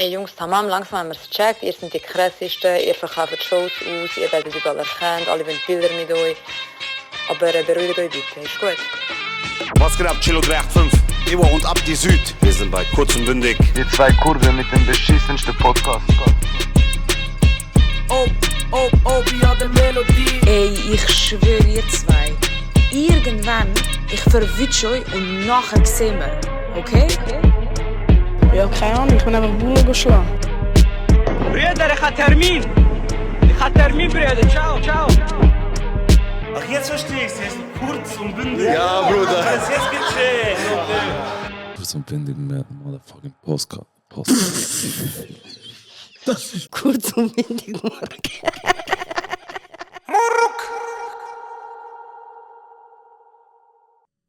Ey Jungs, tamam, langsam haben wir es gecheckt. Ihr seid die krassesten, ihr verkauft Shows aus, ihr werdet überall erkannt, alle wollen Bilder mit euch. Aber beruhigt euch bitte, ist gut. Was geht ab, Chilo 385? Ivo und Abdi Süd. Wir sind bei Kurz und Bündig. Die zwei Kurven mit dem beschissensten Podcast. ja, der Melodie. Ey, ich schwöre ihr zwei. Irgendwann, ich verwünsche euch und nachher sehen wir. Okay? Ja, keine Ahnung, ich bin einfach Bullen geschlagen. Brüder, ich habe Termin. Brüder. Ciao. Ach, jetzt verstehe ich es. Jetzt kurz und bündig. Ja, Bruder. Jetzt gecheckt. Kurz und bündig mit motherfucking Postcard. Das ist kurz und windig, Mark.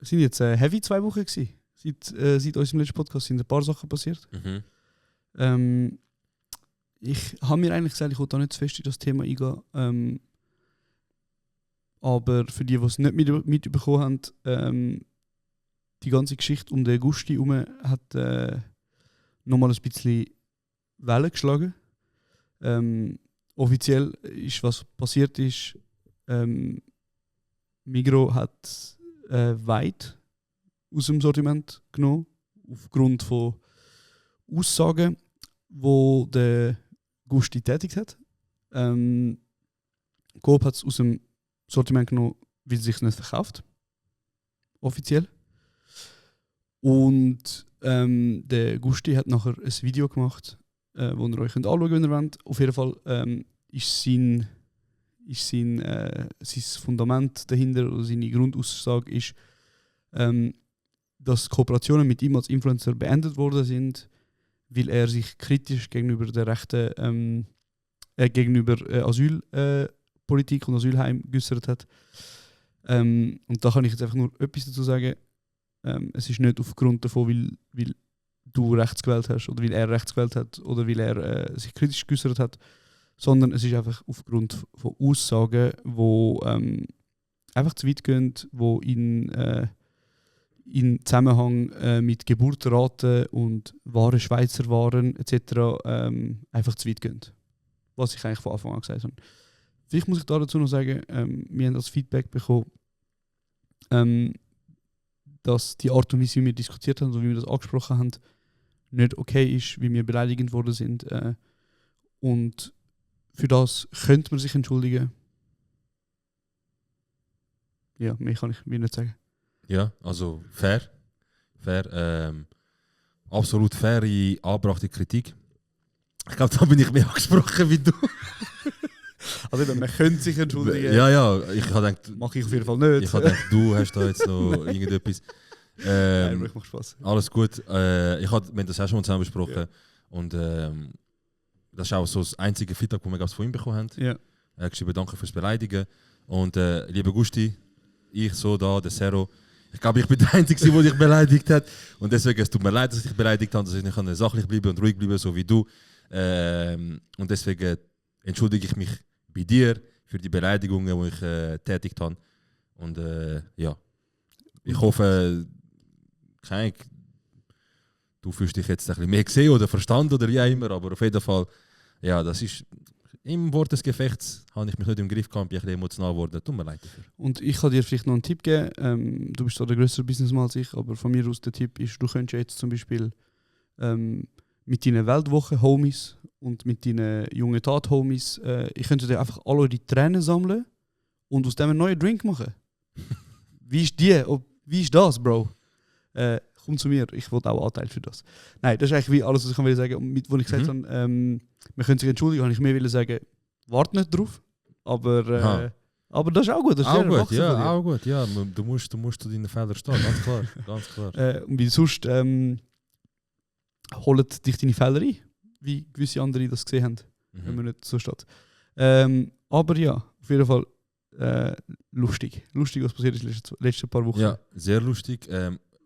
Es sind jetzt heavy 2 Wochen gewesen. Seit unserem letzten Podcast sind ein paar Sachen passiert. Ich habe mir eigentlich gesagt, ich will da nicht zu fest in das Thema eingehen. Aber für die es nicht mitbekommen haben, die ganze Geschichte um den Gusti herum hat nochmal ein bisschen Wellen geschlagen. Offiziell ist, was passiert ist, Migros hat weit aus dem Sortiment genommen, aufgrund von Aussagen, die der Gusti tätigt hat. Coop hat es aus dem Sortiment genommen, weil es sich nicht verkauft. Offiziell. Und der Gusti hat nachher ein Video gemacht, wo ihr euch anschauen könnt, wenn ihr wollt. Auf jeden Fall ist sein Fundament dahinter, oder seine Grundaussage ist, dass Kooperationen mit ihm als Influencer beendet worden sind, weil er sich kritisch gegenüber der rechten gegenüber Asylpolitik und Asylheim geäußert hat. Und da kann ich jetzt einfach nur etwas dazu sagen. Es ist nicht aufgrund davon, weil du rechts gewählt hast oder weil er rechts gewählt hat oder weil er sich kritisch geäußert hat, sondern es ist einfach aufgrund von Aussagen, die einfach zu weit gehen, die in Zusammenhang mit Geburtenraten und wahre Schweizer Waren etc. Einfach zu weit gehen. Was ich eigentlich von Anfang an gesagt habe. Vielleicht muss ich dazu noch sagen, wir haben als Feedback bekommen, dass die Art und Weise, wie wir diskutiert haben, so wie wir das angesprochen haben, nicht okay ist, wie wir beleidigend worden sind. Und für das könnte man sich entschuldigen. Ja, mehr kann ich mir nicht sagen. Ja, also fair. Absolut faire, angebrachte Kritik. Ich glaube, da bin ich mehr angesprochen wie du. Also man könnte sich entschuldigen. Ja, ich habe gedacht... Mache ich auf jeden Fall nicht. Ich habe gedacht, du hast da jetzt noch irgendetwas. Nein, macht Spaß. Alles gut. Wir haben das auch schon zusammen besprochen. Ja. Und das ist auch so das einzige Feedback, das wir von ihm bekommen haben. Ja. Er hat geschrieben, danke fürs Beleidigen. Und lieber Gusti, ich so da, der Zero, ich glaube, ich bin der Einzige, der dich beleidigt hat. Und deswegen, es tut mir leid, dass ich dich beleidigt habe, dass ich nicht sachlich bleiben und ruhig bleiben, so wie du. Und deswegen entschuldige ich mich bei dir für die Beleidigungen, die ich tätigt habe. Und ja, ich hoffe, du fühlst dich jetzt ein bisschen mehr gesehen oder verstanden oder wie auch immer, aber auf jeden Fall, ja, das ist... Im Wort des Gefechts habe ich mich nicht im Griff gehabt, bin ich ein bisschen emotional geworden. Tut mir leid dafür. Und ich kann dir vielleicht noch einen Tipp geben. Du bist zwar der größere Businessman als ich, aber von mir aus der Tipp ist, du könntest jetzt zum Beispiel mit deinen Weltwoche-Homies und mit deinen jungen Tat-Homies, ich könnte dir einfach alle eure Tränen sammeln und aus dem einen neuen Drink machen. Wie ist das, Bro? Komm zu mir, ich will auch Anteil für das. Nein, das ist eigentlich wie alles, was ich sagen will. Und mit, wo ich gesagt habe, wir können sich entschuldigen, habe ich mehr sagen, warte nicht drauf. Aber das ist auch gut. Das ist auch gut. Ja, du musst zu deinen Fehlern stehen, ganz klar. Und weil sonst holen dich deine Fehler ein, wie gewisse andere das gesehen haben, wenn man nicht so steht. Aber ja, auf jeden Fall lustig. Lustig, was passiert ist in den letzten paar Wochen. Ja, sehr lustig.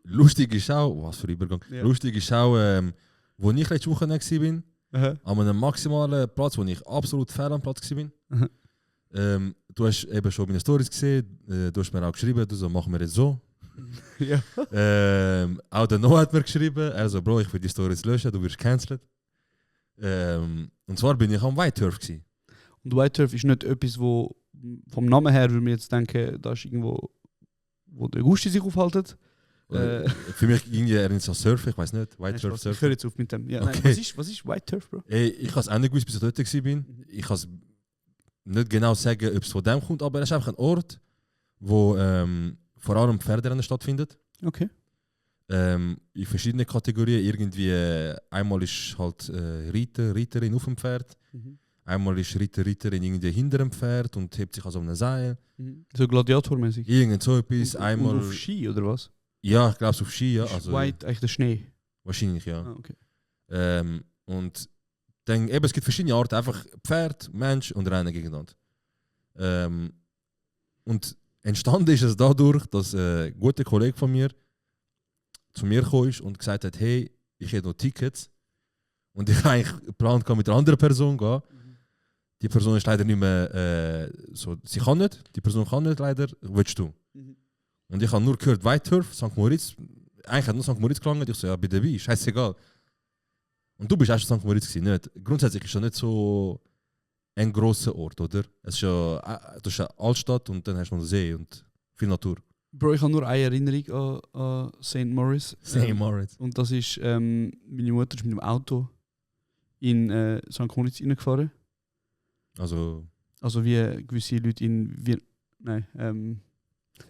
Lustig ist auch, was für Übergang. Ja. Lustig ist auch, wo ich letzte Woche nicht war, an einem maximalen Platz, wo ich absolut fehl am Platz war. Du hast eben schon meine Stories gesehen, du hast mir auch geschrieben, du so, machen wir jetzt so. Ja. Auch der Noah hat mir geschrieben, also Bro, ich will die Stories löschen, du wirst cancelled. Und zwar bin ich am White Turf gewesen. Und White Turf ist nicht etwas, wo vom Namen her würde mir jetzt denken, da ist irgendwo, wo der Gusti sich aufhaltet. Für mich irgendwie erinnert es an Surfen, ich weiß nicht. White Turf Ich Surfen. höre jetzt auf mit dem. Ja, Okay. nein, was ist White Turf, Bro? Ey, ich habe es auch nicht gewusst, bis ich dort war. Ich kann es nicht genau sagen, ob es von dem kommt, aber es ist einfach ein Ort, wo vor allem Pferderennen stattfindet. Okay. In verschiedenen Kategorien. Irgendwie einmal ist halt Reiterin auf dem Pferd. Einmal ist Reiterin irgendwie hinter dem Pferd und hebt sich also um ein Seil. So gladiatormäßig. Irgend so etwas. Einmal. Und auf Ski oder was? Ja, ich glaube es auf Ski. Ja. Ist Also, White eigentlich der Schnee? wahrscheinlich, ja. Ah, okay. Und dann, eben, es gibt verschiedene Arten. Einfach Pferd, Mensch und Rennen gegeneinander. Und entstanden ist es dadurch, dass ein guter Kollege von mir zu mir gekommen ist und gesagt hat, hey, ich hätte noch Tickets. Und ich habe eigentlich geplant, mit einer anderen Person zu gehen. Die Person ist leider nicht mehr so, sie kann nicht, die Person kann nicht leider, willst du? Und ich habe nur gehört, White Turf, St. Moritz, eigentlich hat nur St. Moritz gelangt, ich so, ja, bin dabei, scheißegal. Und du bist erst in St. Moritz gewesen, nicht? Grundsätzlich ist es nicht so ein grosser Ort, oder? Es ist ja, das ist eine Altstadt und dann hast du noch den See und viel Natur. Bro, ich habe nur eine Erinnerung an St. Moritz. St. Moritz. Und das ist, meine Mutter ist mit dem Auto in St. Moritz reingefahren. Also wie gewisse Leute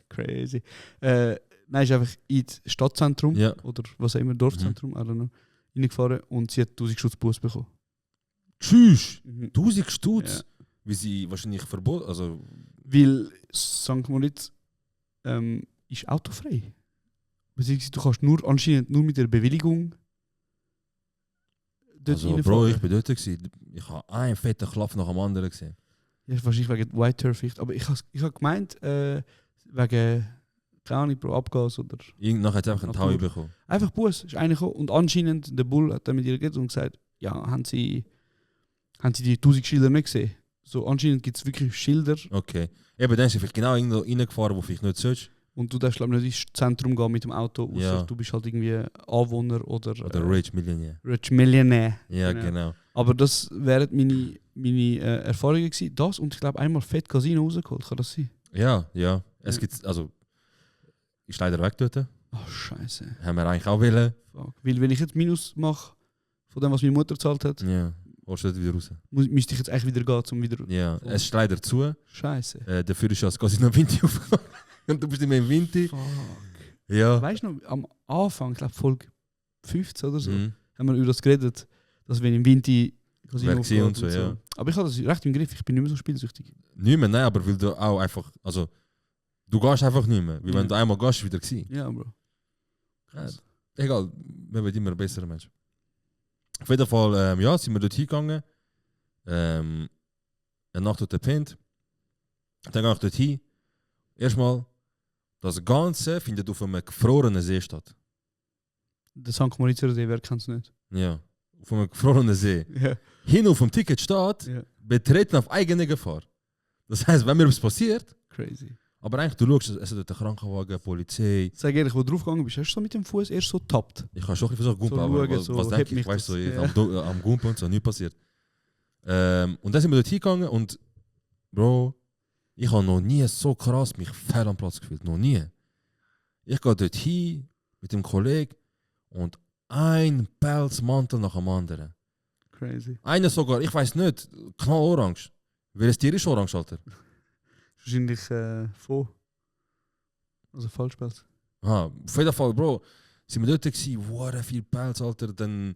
crazy. Nein, ist einfach ins Stadtzentrum Ja. oder was auch immer, Dorfzentrum, I don't know, reingefahren und sie hat 1000 Stutz Bus bekommen. Tschüss! Mhm. 1000 Stutz! Ja. Wie sie wahrscheinlich verboten, also Weil St. Moritz ist autofrei. Beziehungsweise du kannst anscheinend nur mit der Bewilligung dort Bro, reinfahren. ich bin dort gewesen. Ich habe einen fetten Klapp nach dem anderen gesehen. Ja, wahrscheinlich wegen White Turf. Aber ich habe gemeint, wegen, keine Ahnung, Bro, Abgas oder... Nachher hat er einfach einen Taui Natur. bekommen. Einfach Bus, ist einer gekommen. Und anscheinend, der Bull hat dann mit ihr geredet und gesagt, ja, haben sie die 1000 Schilder nicht gesehen? So, anscheinend gibt es wirklich Schilder Okay. Eben, dann ist er vielleicht genau irgendwo reingefahren, wo vielleicht nicht sollst. und du darfst, glaube ich, nicht ins Zentrum gehen mit dem Auto, außer Ja. du bist halt irgendwie Anwohner oder Rich Millionär. Rich Millionaire. Ja, Genau. genau. Aber das wären meine Erfahrungen gewesen. Das und ich glaube einmal Fett Casino rausgeholt, kann das sein? Ja, ja. Es Ja. gibt, also, ist leider weg dort. Oh, scheiße. Haben wir eigentlich auch wollen. Fuck. Weil wenn ich jetzt Minus mache von dem, was meine Mutter gezahlt hat, Ja. Holst du dort wieder raus? müsste ich jetzt eigentlich wieder gehen, um wieder... Ja. Es ist leider zu. Scheiße. Dafür ist ja das Casino im Winter aufgegangen. Und du bist nicht mehr im Winter. Fuck. Ja. Weißt du noch, am Anfang, ich glaube Folge 15 oder so, Mhm. haben wir über das geredet, dass wenn im Winter Casino Wer gesehen aufgeht und so, ja. Aber ich habe das recht im Griff, ich bin nicht mehr so spielsüchtig. Nicht mehr, nein, aber weil du auch einfach, also, du gehst einfach nicht mehr. Weil Ja. wenn du einmal gehst, ist wieder gewesen. Ja, Bro. Ja, egal, wir werden immer ein besserer Mensch. Auf jeden Fall, ja, sind wir dort hingegangen. Eine Nacht dort gepennt. Dann gehe ich dort hin. Erstmal, das Ganze findet auf einem gefrorenen See statt. Der St. Moritzer See, wer kennt es nicht? Ja, auf einem gefrorenen See. Ja. Hin auf dem Ticket steht, Ja. betreten auf eigene Gefahr. Das heißt, wenn mir was passiert, Crazy. aber eigentlich du schaust, es ist dort ein Krankenwagen, Polizei. Sag ehrlich, wo du draufgegangen bist, hast du so mit dem Fuß erst so tappt? Ich kann schon ein bisschen versuchen, So Gumpen, aber schauen, was, so, was heb denke ich, mich weißt du, das, so, am Gumpen und so, nichts passiert. Und dann sind wir dort hingegangen und, Bro, ich habe noch nie so krass mich fehl am Platz gefühlt, noch nie. Ich gehe dort hin mit dem Kollegen und ein Pelzmantel nach dem anderen. Crazy. Einer sogar, ich weiß nicht, knallorange. Welches Tier ist orange, Alter? Wahrscheinlich vor. Also Falschpelz. Aha, auf jeden Fall, Bro, sind wir dort gewesen, wow, viel Pelz, Alter. Dann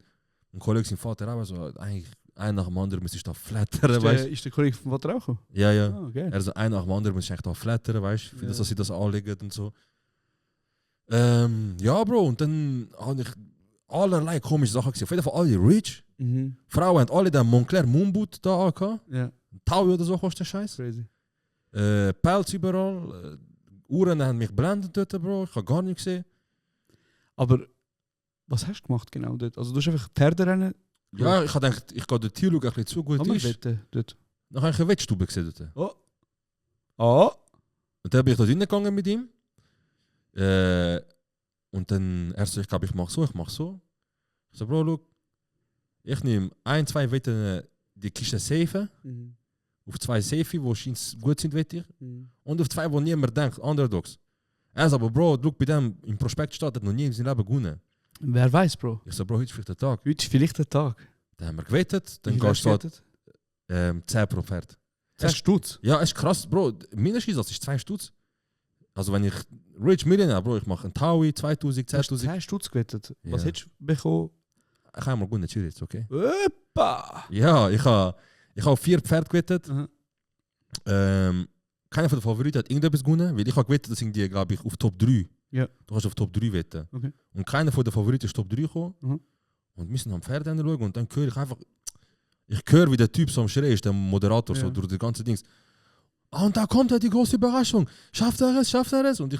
ein Kollege, sein Vater auch so, eigentlich ein nach dem anderen müsste ich da flattern, weißt du? Ist der Kollege vom Vater auch gekommen? Ja, ja. Ah, geil. Er so ein nach dem anderen müsste ich da flattern, weißt du? Für das, Ja. dass sie das anlegen und so. Ja, Bro, und dann habe ich allerlei komische Sachen gesehen. Auf jeden Fall alle rich. Mhm. Frauen haben alle den Moncler Moonboot da angehabt. Ja, Taui oder so kostet der Scheiß. crazy. Pelz überall. Uhren haben mich blendet dort, Bro. Ich habe gar nichts gesehen. Aber was hast du gemacht genau dort? Also du hast einfach Pferderennen. Ja, ich habe gedacht, ich gehe dort hier schauen, ein bisschen zu gut Haben wir ist. Wetten dort? Dann habe ich eine Wettstube gesehen dort. Oh. Ah. Und dann bin ich dort hingegangen mit ihm. Und dann, er so, ich glaube, ich mache so. Ich so, Bro, look, Ich nehme 1, 2 Wetten die Kiste safe, Mhm. auf 2 safe, wo scheint gut sind, wette ich. Mhm. Und auf 2, wo niemand denkt, Underdogs. Er sagt aber, Bro, look, bei dem im Prospekt steht, hat noch nie in seinem Leben gewonnen. Wer weiß, Bro. Ich so, Bro, heute ist vielleicht der Tag. Heute ist vielleicht der Tag. Dann haben wir gewettet, dann Wie viel gehst du hast du halt, gewettet? 10 pro Pferd. 10 Stutz. Ja, ist krass, Bro. Mindestens das ist 2 Stutz. Also wenn ich Rich Millionaire, Bro, ich mache einen Taui, 2000, Du hast 10.000. 10 Stutz gewettet. Was Ja. hättest du bekommen? Ich habe mal gewonnen, chill jetzt, okay? Opa! Ja, ich habe 4 Pferde gewettet. Mhm. Keiner von den Favoriten hat irgendetwas gewonnen, weil ich habe gewettet, dass ich die, glaube ich, auf Top 3. Ja. Du kannst auf Top 3 wetten. Okay. Und keiner von den Favoriten ist Top 3 gekommen. Mhm. Und wir sind am Pferd schauen und dann höre ich einfach, ich höre, wie der Typ so am Schreien ist, der Moderator, so Ja. durch die ganze Dings. Ah, und da kommt ja die große Überraschung. Schafft er es, schafft er es? Und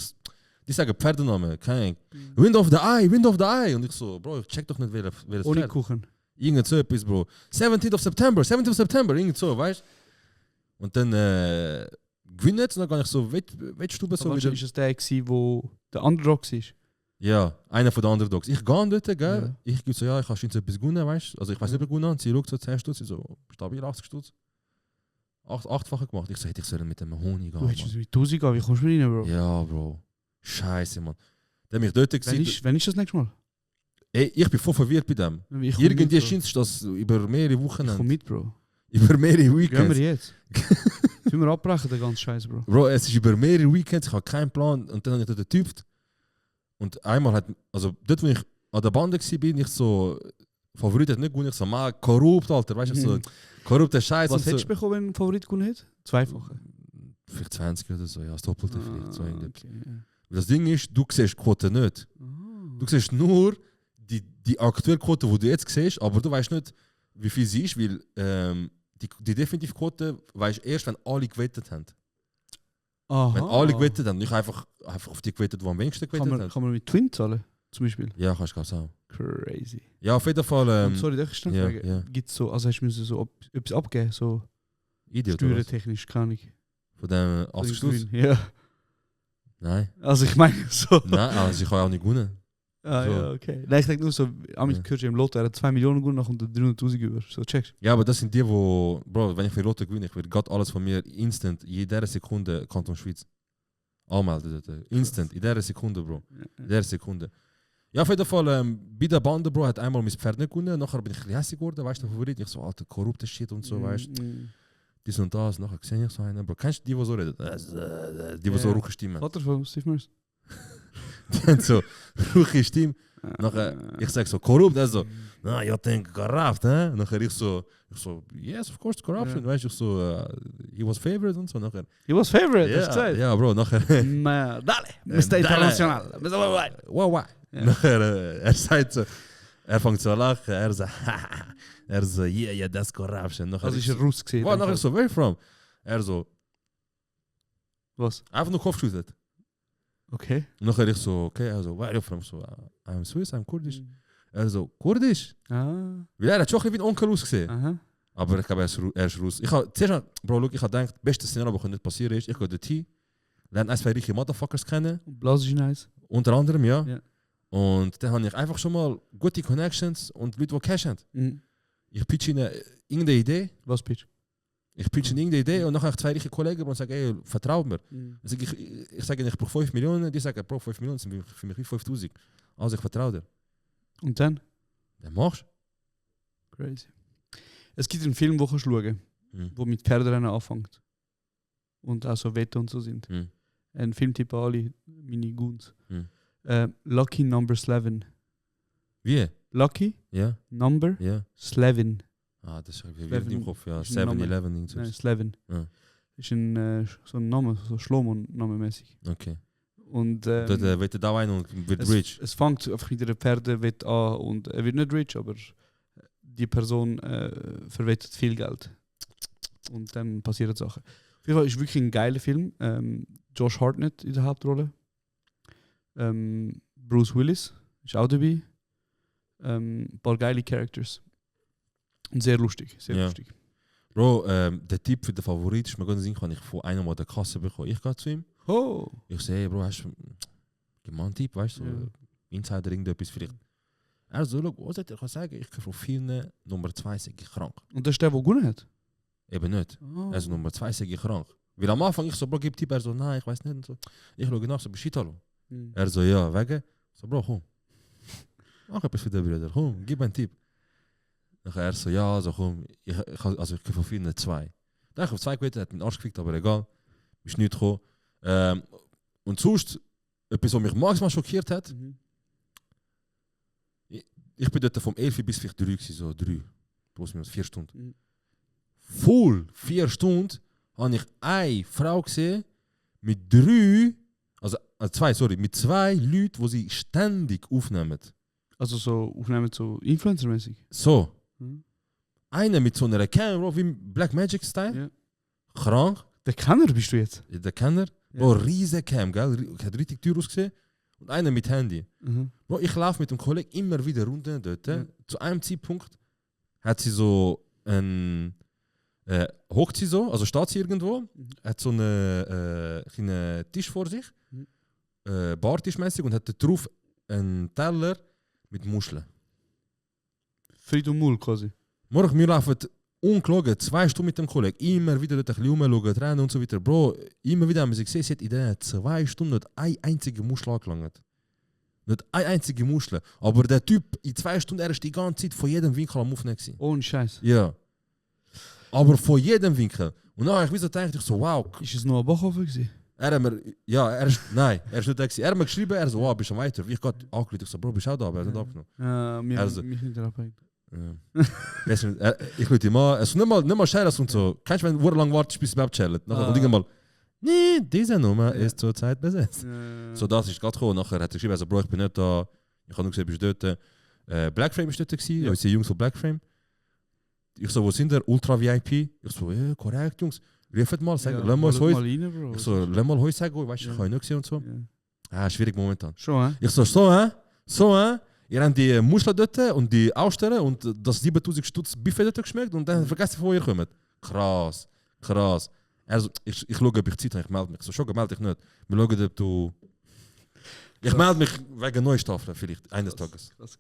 die sagen Pferdename, kein Wind of the Eye, Wind of the Eye. Und ich so, Bro, ich check doch nicht, welches Ohne Pferd. Kuchen. Irgend so etwas, Bro. 17th of September, irgend so, weißt du? Und dann gewinnt und dann kann ich so Wettstube so Aber wieder. ist es der gewesen, wo der Underdog war? Ja, einer von den Underdogs. Ich gehe dort, gell? Ja. Ich gebe so, ja, ich habe schon etwas gewonnen, weißt du? Also ich weiß nicht, ob ich gewonnen habe. Sie schaut so 10 Stutz, ich so, stabil 80 Stutz. 8-fache gemacht. Ich so, hätte ich sollen mit dem Honig gehen. Du hättest Mann. mit 1000 gehen, wie kommst du rein, Bro? Ja, Bro. Scheiße, Mann. Dann bin ich dort gewesen. Wann ist das nächste Mal? Ey, ich bin voll verwirrt bei dem. Ich komm Irgendwie mit, Bro. scheint es das über mehrere Wochen. Ich komm mit, Bro. Über mehrere Gehen Weekends. wir jetzt? Sollen wir abbrechen, den ganzen Scheiß, Bro? Bro, es ist über mehrere Weekends, ich habe keinen Plan. Und dann habe ich dort getüpft. Und einmal hat, also dort, wo ich an der Bande war, bin ich so, Favorit hat nicht gewonnen, ich so, mal korrupt, Alter, weißt du, so, korrupter Scheiß. Was und so. hättest du bekommen, wenn ein Favorit gewonnen hätte? 2-fache. Vielleicht 20 oder so, ja, das Doppelte vielleicht. So irgendwie. okay, ja. Das Ding ist, du siehst die Quote nicht. Du siehst nur die aktuelle Quote, die du jetzt siehst, aber du weißt nicht, wie viel sie ist, weil die definitive Quote weißt erst, wenn alle gewettet haben. Aha. Wenn alle gewettet haben, nicht einfach auf die gewettet, die am wenigsten gewettet haben. Kann man mit Twin zahlen, zum Beispiel? Ja, kannst du auch. Crazy. Ja, auf jeden Fall. Und sorry, darf ich noch ja, fragen? ja. Gibt's so, also hast du müssen so etwas abgeben, so Idiot, oder was? steuertechnisch, keine Ahnung. Von dem 80 Stutz? Ja. Nein. Also ich meine so. Nein, also ich kann auch nicht gewonnen. Ah so. ja, okay. Nein, ich denke nur so, Amit Ja. gehört im Lotto, er hat 2 Millionen gewonnen, dann kommt er 300'000 über. So, checkst Ja, aber das sind die, wo, Bro, wenn ich für Lotto gewinne, ich will Gott alles von mir instant, in jeder Sekunde Kanton Schweiz anmelden. Dort. Instant, in der Sekunde, Bro. In der Sekunde. Ja, auf jeden Fall, bei der Bande, Bro, hat einmal mein Pferd nicht gewonnen, nachher bin ich ein bisschen hässlich geworden, weißt du, der Favorit. Ich so, alter, korrupter Shit und so, weißt du. Dies und das, nachher sehe ich so einen, Bro. Kennst du die, die so reden? Die, die so Ja. ruhige Stimme. Vater von Steve Murs. Die haben so ruhige Stimme. Nachher, ich sag so, korrupt, er so, na, you think corrupt, hä? Nachher ich so, yes, of course, corruption, weißt du, ich so, he was favorite und so, nachher. He was favorite, Ja, hast du gesagt? ja, Bro, nachher, Maar, dale, Mr. Dale. International. wow. Ja. Nachher, er sagt so, er fängt so an lachen, er so, yeah, that's corruption. Nachher Also ich ist er raus gesehen. wow, nachher ich so, where from? Er so, Was? einfach nur Kopf geschüttelt. Okay. Und nachher ich so, okay, er so, where are you from? So, I'm Swiss, I'm Kurdisch. Er so, Kurdisch? Ah. Weil er hat schon ein bisschen wie ein Onkel ausgesehen. Aha. Aber ich glaube, er ist raus. Ich habe zuerst, Bro, look, ich habe gedacht, das beste Szenario, was nicht passieren ist, ich gehe dorthin, lerne ein, zwei reiche Motherfuckers kennen, Blas ist nice. unter anderem, ja. Ja. Und dann habe ich einfach schon mal gute Connections und Leute, die Cash haben. Mhm. Ich pitch ihnen irgendeine Idee, Was, Pitch? ich pitch ihnen irgendeine Idee und dann habe ich zwei reiche Kollegen und sage, ey, vertrau mir. Mhm. Dann sage ich sage ihnen, ich brauche 5 Millionen, die sagen, Bro, 5 Millionen sind für mich wie 5000. Also ich vertraue dir. Und dann? Dann machst Crazy. Es gibt einen Film, den du schauen kannst, du. der mit Pferderennen anfängt. Und auch so Wetten und so sind. Mhm. Ein Filmtipp an alle, meine Goons. Mhm. Lucky Number 11. Wie? Lucky Ja, Number ja. 11. Ah, das ist wie Eleven im Kopf, ja. ist ein Name. 7-11, Nein, irgendwas. 11. Ja. Ist ein, so ein Name, so Schlomo-Name mäßig. Okay. Und Dort wird er da ein und wird es, rich. es fängt einfach mit einer Pferdewette an und er wird nicht rich, aber die Person verwettet viel Geld. Und dann passieren Sachen. Auf jeden Fall ist es wirklich ein geiler Film. Josh Hartnett in der Hauptrolle. Bruce Willis ist auch dabei. Ein paar geile Characters. Und sehr lustig. Sehr Ja. lustig. Bro, der Typ für den Favorit ist mir ganz sicher, kann ich von einem, der der Kasse bekomme. Ich gehe zu ihm. Oh! Ich sehe, hey, Bro, hast du einen Tipp, weißt du? So, Ja. Insider, irgendetwas vielleicht. Er so, schau, was soll ich sagen? Ich kann von vielen Nummer 2 sage ich krank. Und das ist der, der gewonnen hat? Eben nicht. Oh. Also Nummer 2 sage ich krank. Weil am Anfang ich so, Bro, gib Tipp, er so, nein, ich weiß nicht und so. Ich schaue nach, so, bist du Italo? Hm. Er so, ja, wegen? So, Bro, komm. Mach etwas für den Bruder, komm, gib einen Tipp. Nachher er so, ja, so, komm, ich kann von vielen 2. Dann habe ich auf 2 gewettet, hat meinen Arsch gefickt, aber egal. Ist nicht gekommen. Und sonst, etwas, was mich maximal schockiert hat, ich bin dort vom 11 bis vielleicht 3 gewesen, so 3. Plus minus 4 Stunden. Mhm. Full 4 Stunden habe ich eine Frau gesehen mit 2 Leuten, die sie ständig aufnehmen. Also so aufnehmen, so Influencer-mäßig? So. Mhm. Einer mit so einer Kamera, wie Black Magic Style. Ja. Krank. Der Kenner bist du jetzt? Der Kenner. Ja. Bro, riesen Cam, gell? Hat richtig teuer ausgesehen. Und einer mit Handy. Mhm. Bro, ich laufe mit dem Kollegen immer wieder runter dort. Ja. Zu einem Zeitpunkt hat sie so ein hockt sie so, also steht sie irgendwo, hat so einen Tisch vor sich, Bartischmäßig, und hat da drauf einen Teller mit Muscheln. Fried und Mull quasi. Morgen, wir laufen ungelogen 2 Stunden mit dem Kollegen, immer wieder dort ein bisschen rumschauen, rennen und so weiter. Bro, immer wieder haben wir gesehen, sie hat in diesen 2 Stunden nicht eine einzige Muschel angelangt. Nicht eine einzige Muschel. Aber der Typ, in 2 Stunden, er ist die ganze Zeit von jedem Winkel am Aufnehmen gewesen. Ohne Scheiß. Ja. Aber von jedem Winkel. Und dann habe ich wieder gedacht, so, wow. Ist es noch ein Bachhofen gewesen? Nein, er ist nicht da gewesen. Er hat mir geschrieben, er so, wow, bist du weiter? Wie ich gerade angerufen, ich so, Bro, bist du auch da? Aber er hat nicht abgenommen. Wir Also- haben mich nicht abhängt. Ich rufe ihn mal, es ist nicht mal scheiße und so. Kennst du, wenn du lang wartest, bis sie überhaupt chillen? Nachher kommt irgendwann mal, nee, diese Nummer ist zurzeit besetzt. So, das ist gerade gekommen. Nachher hat er geschrieben, also, Bro, ich bin nicht da. Ich habe nur gesehen, bist du dort. Blackframe ist dort gewesen, Ja. unsere Jungs von Blackframe. Ich so, wo sind der? Ultra VIP. Ich so, ja, korrekt, Jungs. Ruft mal, sag, lass mal heute. rein, Bro. Ich so, lass mal heute sagen, ich weiß, ich Ja. kann ihn nicht sehen und so. Ja. Schwierig momentan. Schon, hä? Ich so, so, ihr habt die Muscheln dort und die Aussteller und das 7000 Stutz Buffet dort geschmeckt und dann vergesst ihr, von wo ihr kommt. Krass. Also, ich schaue, ob ich Zeit habe, ich melde mich. So, schon melde ich nicht. Wir schauen, ob du... Ich melde mich wegen Neustaffeln vielleicht, eines Tages. Krass.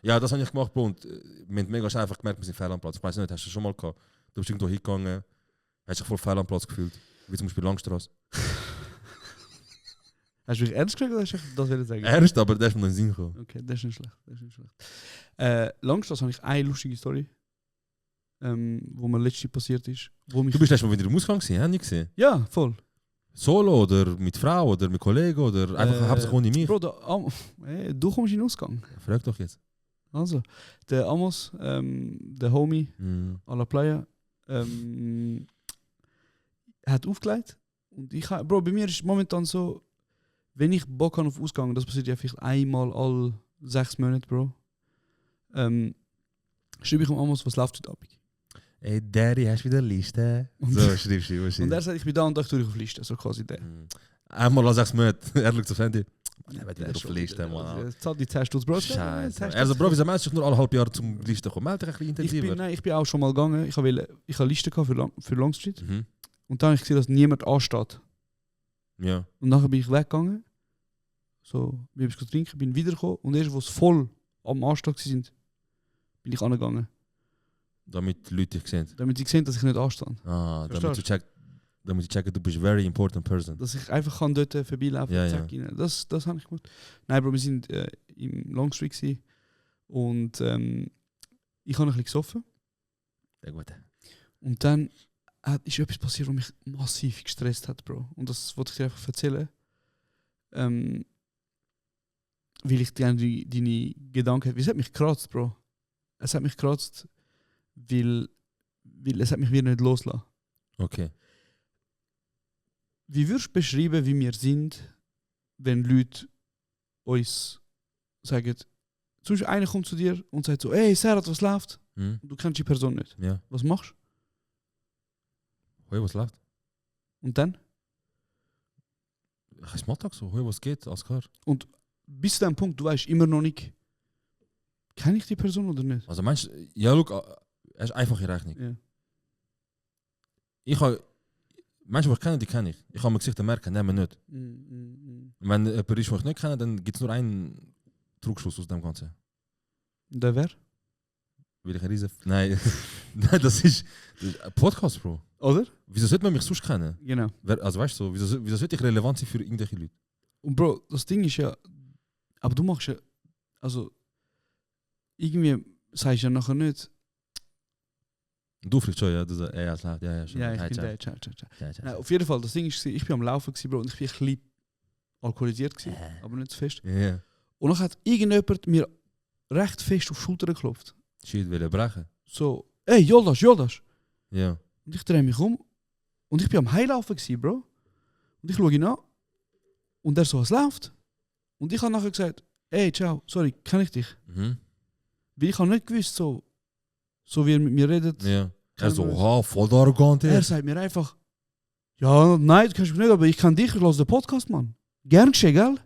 Ja, das habe ich gemacht, Bro, und wir haben mega schnell einfach gemerkt, wir sind fehl am Platz. Ich weiß nicht, hast du schon mal gehabt? Du bist irgendwo hingegangen, hast dich voll fehl am Platz gefühlt. Wie zum Beispiel Langstrasse. Hast du mich ernst gesagt oder hast du das wollen sagen? Ernst, aber der ist mir noch in den Sinn gekommen. Okay, das ist nicht schlecht. Langstrasse habe ich eine lustige Story, wo mir letztens passiert ist. Wo mich Du bist erst mal wieder im Ausgang gewesen, nicht gesehen? ja, voll. Solo oder mit Frau oder mit Kollegen oder einfach hauptsächlich ohne mich? Bro, du kommst in den Ausgang. Frag doch jetzt. Also, der Amos, der Homie, à la Playa, hat aufgelegt. Und Bro, bei mir ist momentan so, wenn ich Bock habe auf Ausgang, das passiert ja vielleicht einmal alle 6 Monate, Bro, schreibe ich am Amos, was läuft heute Abend. Ey, Daddy, hast du wieder eine Liste? So, schreibst du. Und er sagt, ich bin da und da durch auf Liste, so quasi der. Einmal als 6 Monate, er schaut aufs Handy. Er wird Der wieder ist auf die Liste, Mann. Er zahlt die 10 Stutz, Bro. Scheiße. Also, Bro, wieso meldest du dich nur alle halb Jahre zum Liste kommen? Meld dich ein bisschen intensiver. Ich bin auch schon mal gegangen. Ich habe eine Liste gehabt für Longstreet. Mhm. Und dann habe ich gesehen, dass niemand ansteht. Ja. Und nachher bin ich weggegangen. So, wir haben es trinken, bin wiedergekommen. Und erst, als es voll am Anstehen sind, bin ich angegangen. Damit die Leute dich sehen. Damit sie sehen, dass ich nicht anstehe. Damit sie checken, du bist eine very important person. Dass ich einfach kann dort vorbeilaufen Ja, und zack, rein. Das habe ich gemacht. Nein, Bro, wir sind im Longstreet gewesen. Und ich habe ein bisschen gesoffen. Sehr gut. Und dann ist etwas passiert, was mich massiv gestresst hat, Bro. Und das wollte ich dir einfach erzählen. Weil ich deine Gedanken... Es hat mich gekratzt, Bro. Es hat mich gekratzt, weil es hat mich wieder nicht losgelassen. Okay. Wie würdest du beschreiben, wie wir sind, wenn Leute uns sagen, zum Beispiel einer kommt zu dir und sagt so, hey Serhat, was läuft? Hm? Du kennst die Person nicht. Ja. Was machst du? Hoi, was läuft? Und dann? Ich Smalltalk so. Hoi, was geht? Alles klar. Und bis zu dem Punkt, du weißt immer noch nicht, kenne ich die Person oder nicht? Also meinst du, ja, look, es ist einfache Rechnung. Ja. Ich habe... Menschen, die ich kenne, die kenne ich. Ich habe mir Gesichter merken, nehmen nicht. Wenn jemand ist, den ich nicht kenne, dann gibt es nur einen Trugschluss aus dem Ganzen. Der wer? Will ich ein riesen... Nein, nein, das ist ein Podcast, Bro. Oder? Wieso sollte man mich sonst kennen? Genau. Also weißt du, wieso sollte ich relevant sein für irgendwelche Leute? Und Bro, das Ding ist ja, aber du machst ja, also irgendwie sagst du ja nachher nicht, Du vielleicht schon, ja. Du sagst, ja, schon. ja, ich bin der, ciao. Ja. Nein, auf jeden Fall, das Ding ist, ich bin am Laufen gewesen, Bro, und ich bin ein bisschen alkoholisiert gewesen, aber nicht zu fest. Ja. Und dann hat irgendjemand mir recht fest auf die Schulter geklopft. Shit, will er brechen? So, ey, Joldas. Ja. Und ich drehe mich um und ich bin am Heilaufen gewesen, Bro. Und ich schaue ihn an und er so, was läuft? Und ich habe nachher gesagt, ey, ciao, sorry, kenn ich dich? Mhm. Weil ich habe nicht gewusst, so wie er mit mir redet. Ja. Er so, voll arrogant. Er sagt mir einfach, ja, nein, du kennst mich nicht, aber ich kann dich, ich höre den Podcast, Mann. Gern geschehen, gell?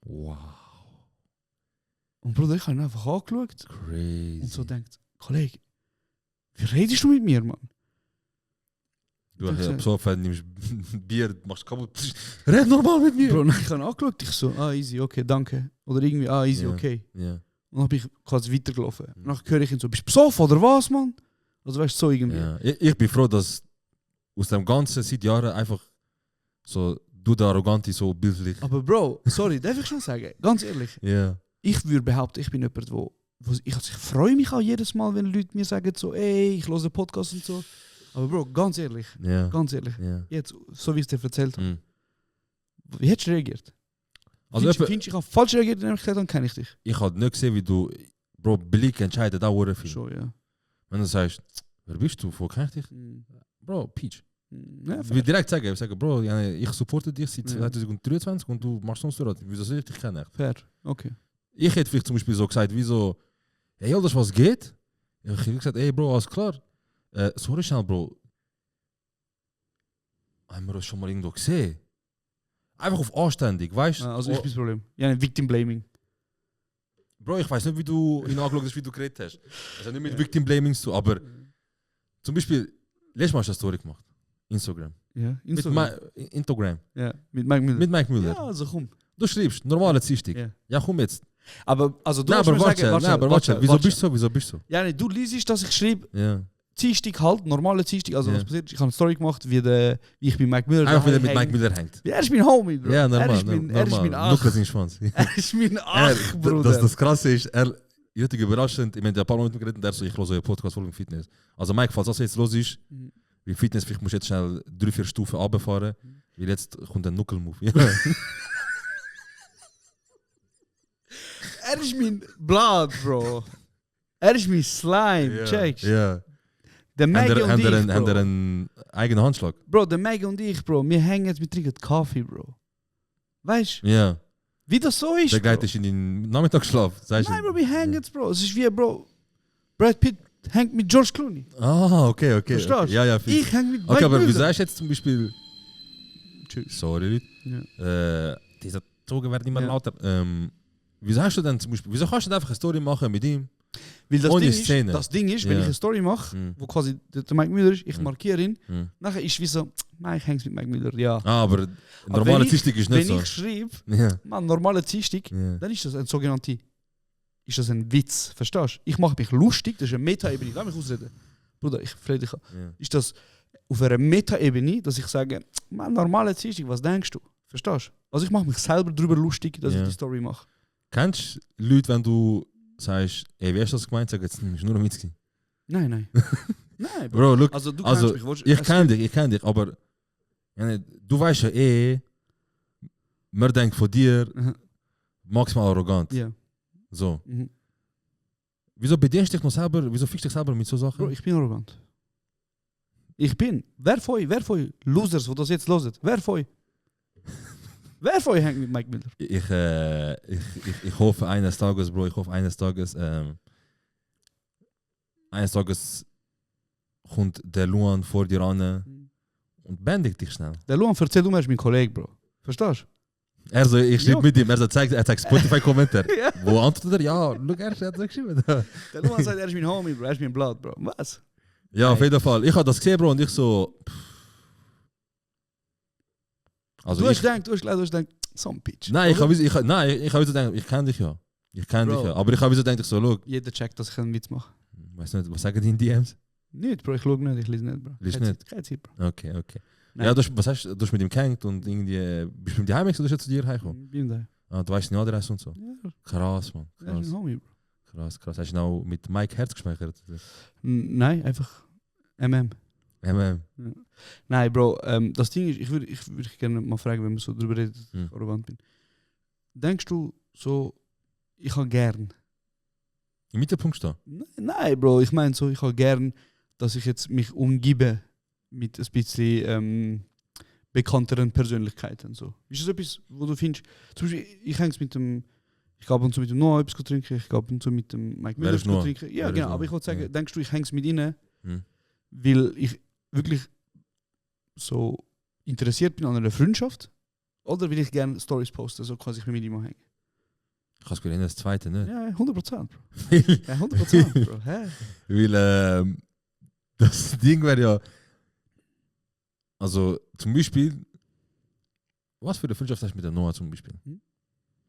Wow. Und Bruder, ich habe ihn einfach angeschaut Crazy. und so denkt, Kollege, wie redest du mit mir, Mann? Du hast ja besoffen, nimmst Bier, machst kaputt. Red normal mit mir. Bro, nein, ich habe ihn angeschaut, ich so, easy, okay, danke. Oder irgendwie, easy, Ja. okay. Ja. Und dann bin ich quasi weitergelaufen. Und dann höre ich ihn so, bist du besoffen oder was, Mann? Also weißt du, so irgendwie. Ja. Ich bin froh, dass aus dem Ganzen seit Jahren einfach so, du der Arrogante so bildlich. Aber Bro, sorry, darf ich schon sagen, ganz ehrlich, Ja. ich würde behaupten, ich bin jemand, ich freue mich auch jedes Mal, wenn Leute mir sagen so, ey, ich höre den Podcast und so. Aber Bro, ganz ehrlich, Ja. jetzt, so wie ich es dir erzählt habe, Mhm. wie hättest du reagiert? Also Findest du, ich habe falsch reagiert, dann habe ich gesagt, dann kenne ich dich. ich habe nicht gesehen, wie du, Bro, Blick entscheidet auch viel. Schon, ja. Wenn du sagst, wer bist du, wo kenn ich dich? Mhm. Bro, Peach. Ja, Ich will direkt sagen, Bro, ja, ich supporte dich seit Ja. 2023 und du machst sonst was. Wieso soll ich dich kennen? fair, okay. Ich hätte vielleicht zum Beispiel so gesagt, wieso, hey, das was geht? Ich hätte gesagt, ey, Bro, alles klar. Sorry schnell, Bro. Haben wir das schon mal irgendwo gesehen? Einfach auf anständig, weißt du? Also ich bin das Problem. Ja, Victim Blaming. Bro, ich weiß nicht, wie du ihn angeschaut hast, wie du geredet hast. Also nicht mit Victim Blaming zu, aber zum Beispiel, letztes Mal hast du eine Story gemacht. Instagram. Ja, Instagram. Ja, mit Mike Müller. Mit Mike Müller. Ja, also komm. Du schreibst, normale Dienstag. Ja. Ja, komm jetzt. Aber, also du Nein, musst aber mir warte, sagen, warte. Wieso bist du so? Ja, nee, du liest, dass ich schreibe, Ja. Dienstag halt, normale Dienstag, also Ja. was passiert ist, ich habe eine Story gemacht, wie ich bei Mike Müller Einfach wieder mit hänge. Mike Müller hängt. Ja, er ist mein Homie, Bro. Ja, normal. Er ist mein Ach. Lukas in Schwanz. Er ist mein Ach, Bruder. Das Krasse ist, ich hatte überraschend, ich meine, ein paar Mal mit mir geredet und er so, ich höre euren Podcast voll im Fitness. Also Mike, falls das jetzt los ist, wie Fitness, vielleicht musst du jetzt schnell 3-4 Stufen runterfahren, weil jetzt kommt ein Knuckle-Move. Ja. Er ist mein Blood, Bro. Er ist mein Slime, checkst du? Ja. Der Maggie und ich, Haben Bro. er einen eigenen Handschlag? Bro, der Maggie und ich, Bro, wir hängen jetzt, wir trinken Kaffee, Bro. Weißt du, Ja. wie das so ist, Der Bro? geht dich in den Nachmittagsschlaf. Sagst Nein, du? Bro, wir hängen jetzt, Bro. Es ist wie, Bro, Brad Pitt hängt mit George Clooney. Ah, okay. Verstehst du? Okay. Ja, Ich hänge mit Mike Okay, aber wie Müller. sagst du jetzt zum Beispiel... Tschüss. Sorry, Leute. Diese Zogen werden immer Ja. lauter. Wie sagst du denn zum Beispiel... Wieso kannst du nicht einfach eine Story machen mit ihm? Weil das Ohne Ding, Szene. das Ding ist, wenn Ja. ich eine Story mache, Mhm. wo quasi der Mike Müller ist, ich Mhm. markiere ihn, Mhm. nachher ist wie so, man, ich hänge mit Mike Müller, ja. Ah, aber Aber normale wenn ich- Dienstag ist nicht Wenn so. ich schreibe, Ja. man, normale Dienstag, Ja. dann ist das ein sogenannter, ist das ein Witz, verstehst du? Ich mache mich lustig, das ist eine Meta-Ebene, lass mich ausreden. Bruder, ich frage dich an. Ja. Ist das auf einer Meta-Ebene, dass ich sage, man, normale Dienstag, was denkst du? Verstehst du? Also ich mache mich selber darüber lustig, dass Ja. ich die Story mache. Kennst du Leute, wenn du sagst, ey, wie hast du das gemeint? Sag jetzt, ist nur ein Witz gewesen. Nein, nein. Nein, Bro. Bro, look, Also du also, kennst mich, willst- ich es- kenn dich, aber ja, du weißt ja man denkt von dir Mhm. maximal arrogant. Ja. So. Mhm. Wieso bedienst du dich noch selber, wieso fickst du dich selber mit so Sachen? Bro, ich bin arrogant. Ich bin. Wer von euch Losers, die das jetzt hören, wer von euch? Wer von euch hängt mit Mike Müller? Ich hoffe eines Tages, Bro, eines Tages kommt der Luan vor dir an und bändigt dich schnell. Der Luan, erzähl du mir, er ist mein Kollege, Bro. Verstehst du? Er so, ich schreibe Ja. mit ihm, er zeigt Spotify-Kommentar. Ja. Wo antwortet er? Ja, look, er hat so geschrieben. Der Luan sagt, er ist mein Homie, Bro. Er ist mein Blood, Bro. Was? Ja, auf jeden Fall. Ich habe das gesehen, Bro, und ich so... Also Du hast gedacht, So ein Pitch. Nein, ich Oder? habe so gedacht, ich kenne dich ja. Bro. Aber ich habe so gedacht, so, schau, Jeder checkt, dass ich einen Witz mache. weiß nicht, was sagen die in DMs? Nicht, Bro, ich schaue nicht, ich lese nicht, Bro. Liest Keine nicht? Zeit, keine Zeit, Bro. Okay. Nein. Ja, du hast mit ihm gehängt und irgendwie, bist du mit dir heimgekommen oder bist du zu dir heimgekommen? Bin da. Ah, du weißt die Adresse und so. Ja, Krass, Mann. er ist ein Homie, Bro. Krass. Hast du noch mit Mike Herz gespeichert? Nein, einfach MM. Nein, Bro, das Ding ist, ich würde dich gerne mal fragen, wenn wir so drüber reden, dass ich arrogant bin. Denkst du so, ich habe gern? Im Mittelpunkt stehen? Nein, Bro, ich meine so, ich habe gern, dass ich jetzt mich umgebe mit ein bisschen bekannteren Persönlichkeiten. So. Ist das etwas, wo du findest, zum Beispiel, ich hänge mit dem, ich gehe ab und zu mit dem Noah etwas trinken, ich gehe ab und zu mit dem Mike Müller etwas trinken. Ja, genau, aber ich wollte sagen, denkst du, ich hänge mit ihnen, weil ich wirklich so interessiert bin an einer Freundschaft, oder will ich gerne Stories posten, so quasi ich mit ihm hängen? Ich kann es gerne das zweite, ne? Ja, 100%, Bro. Ja, 100%, Bro. Hä? Weil das Ding wäre ja, also zum Beispiel, was für eine Freundschaft hast du mit dem Noah zum Beispiel?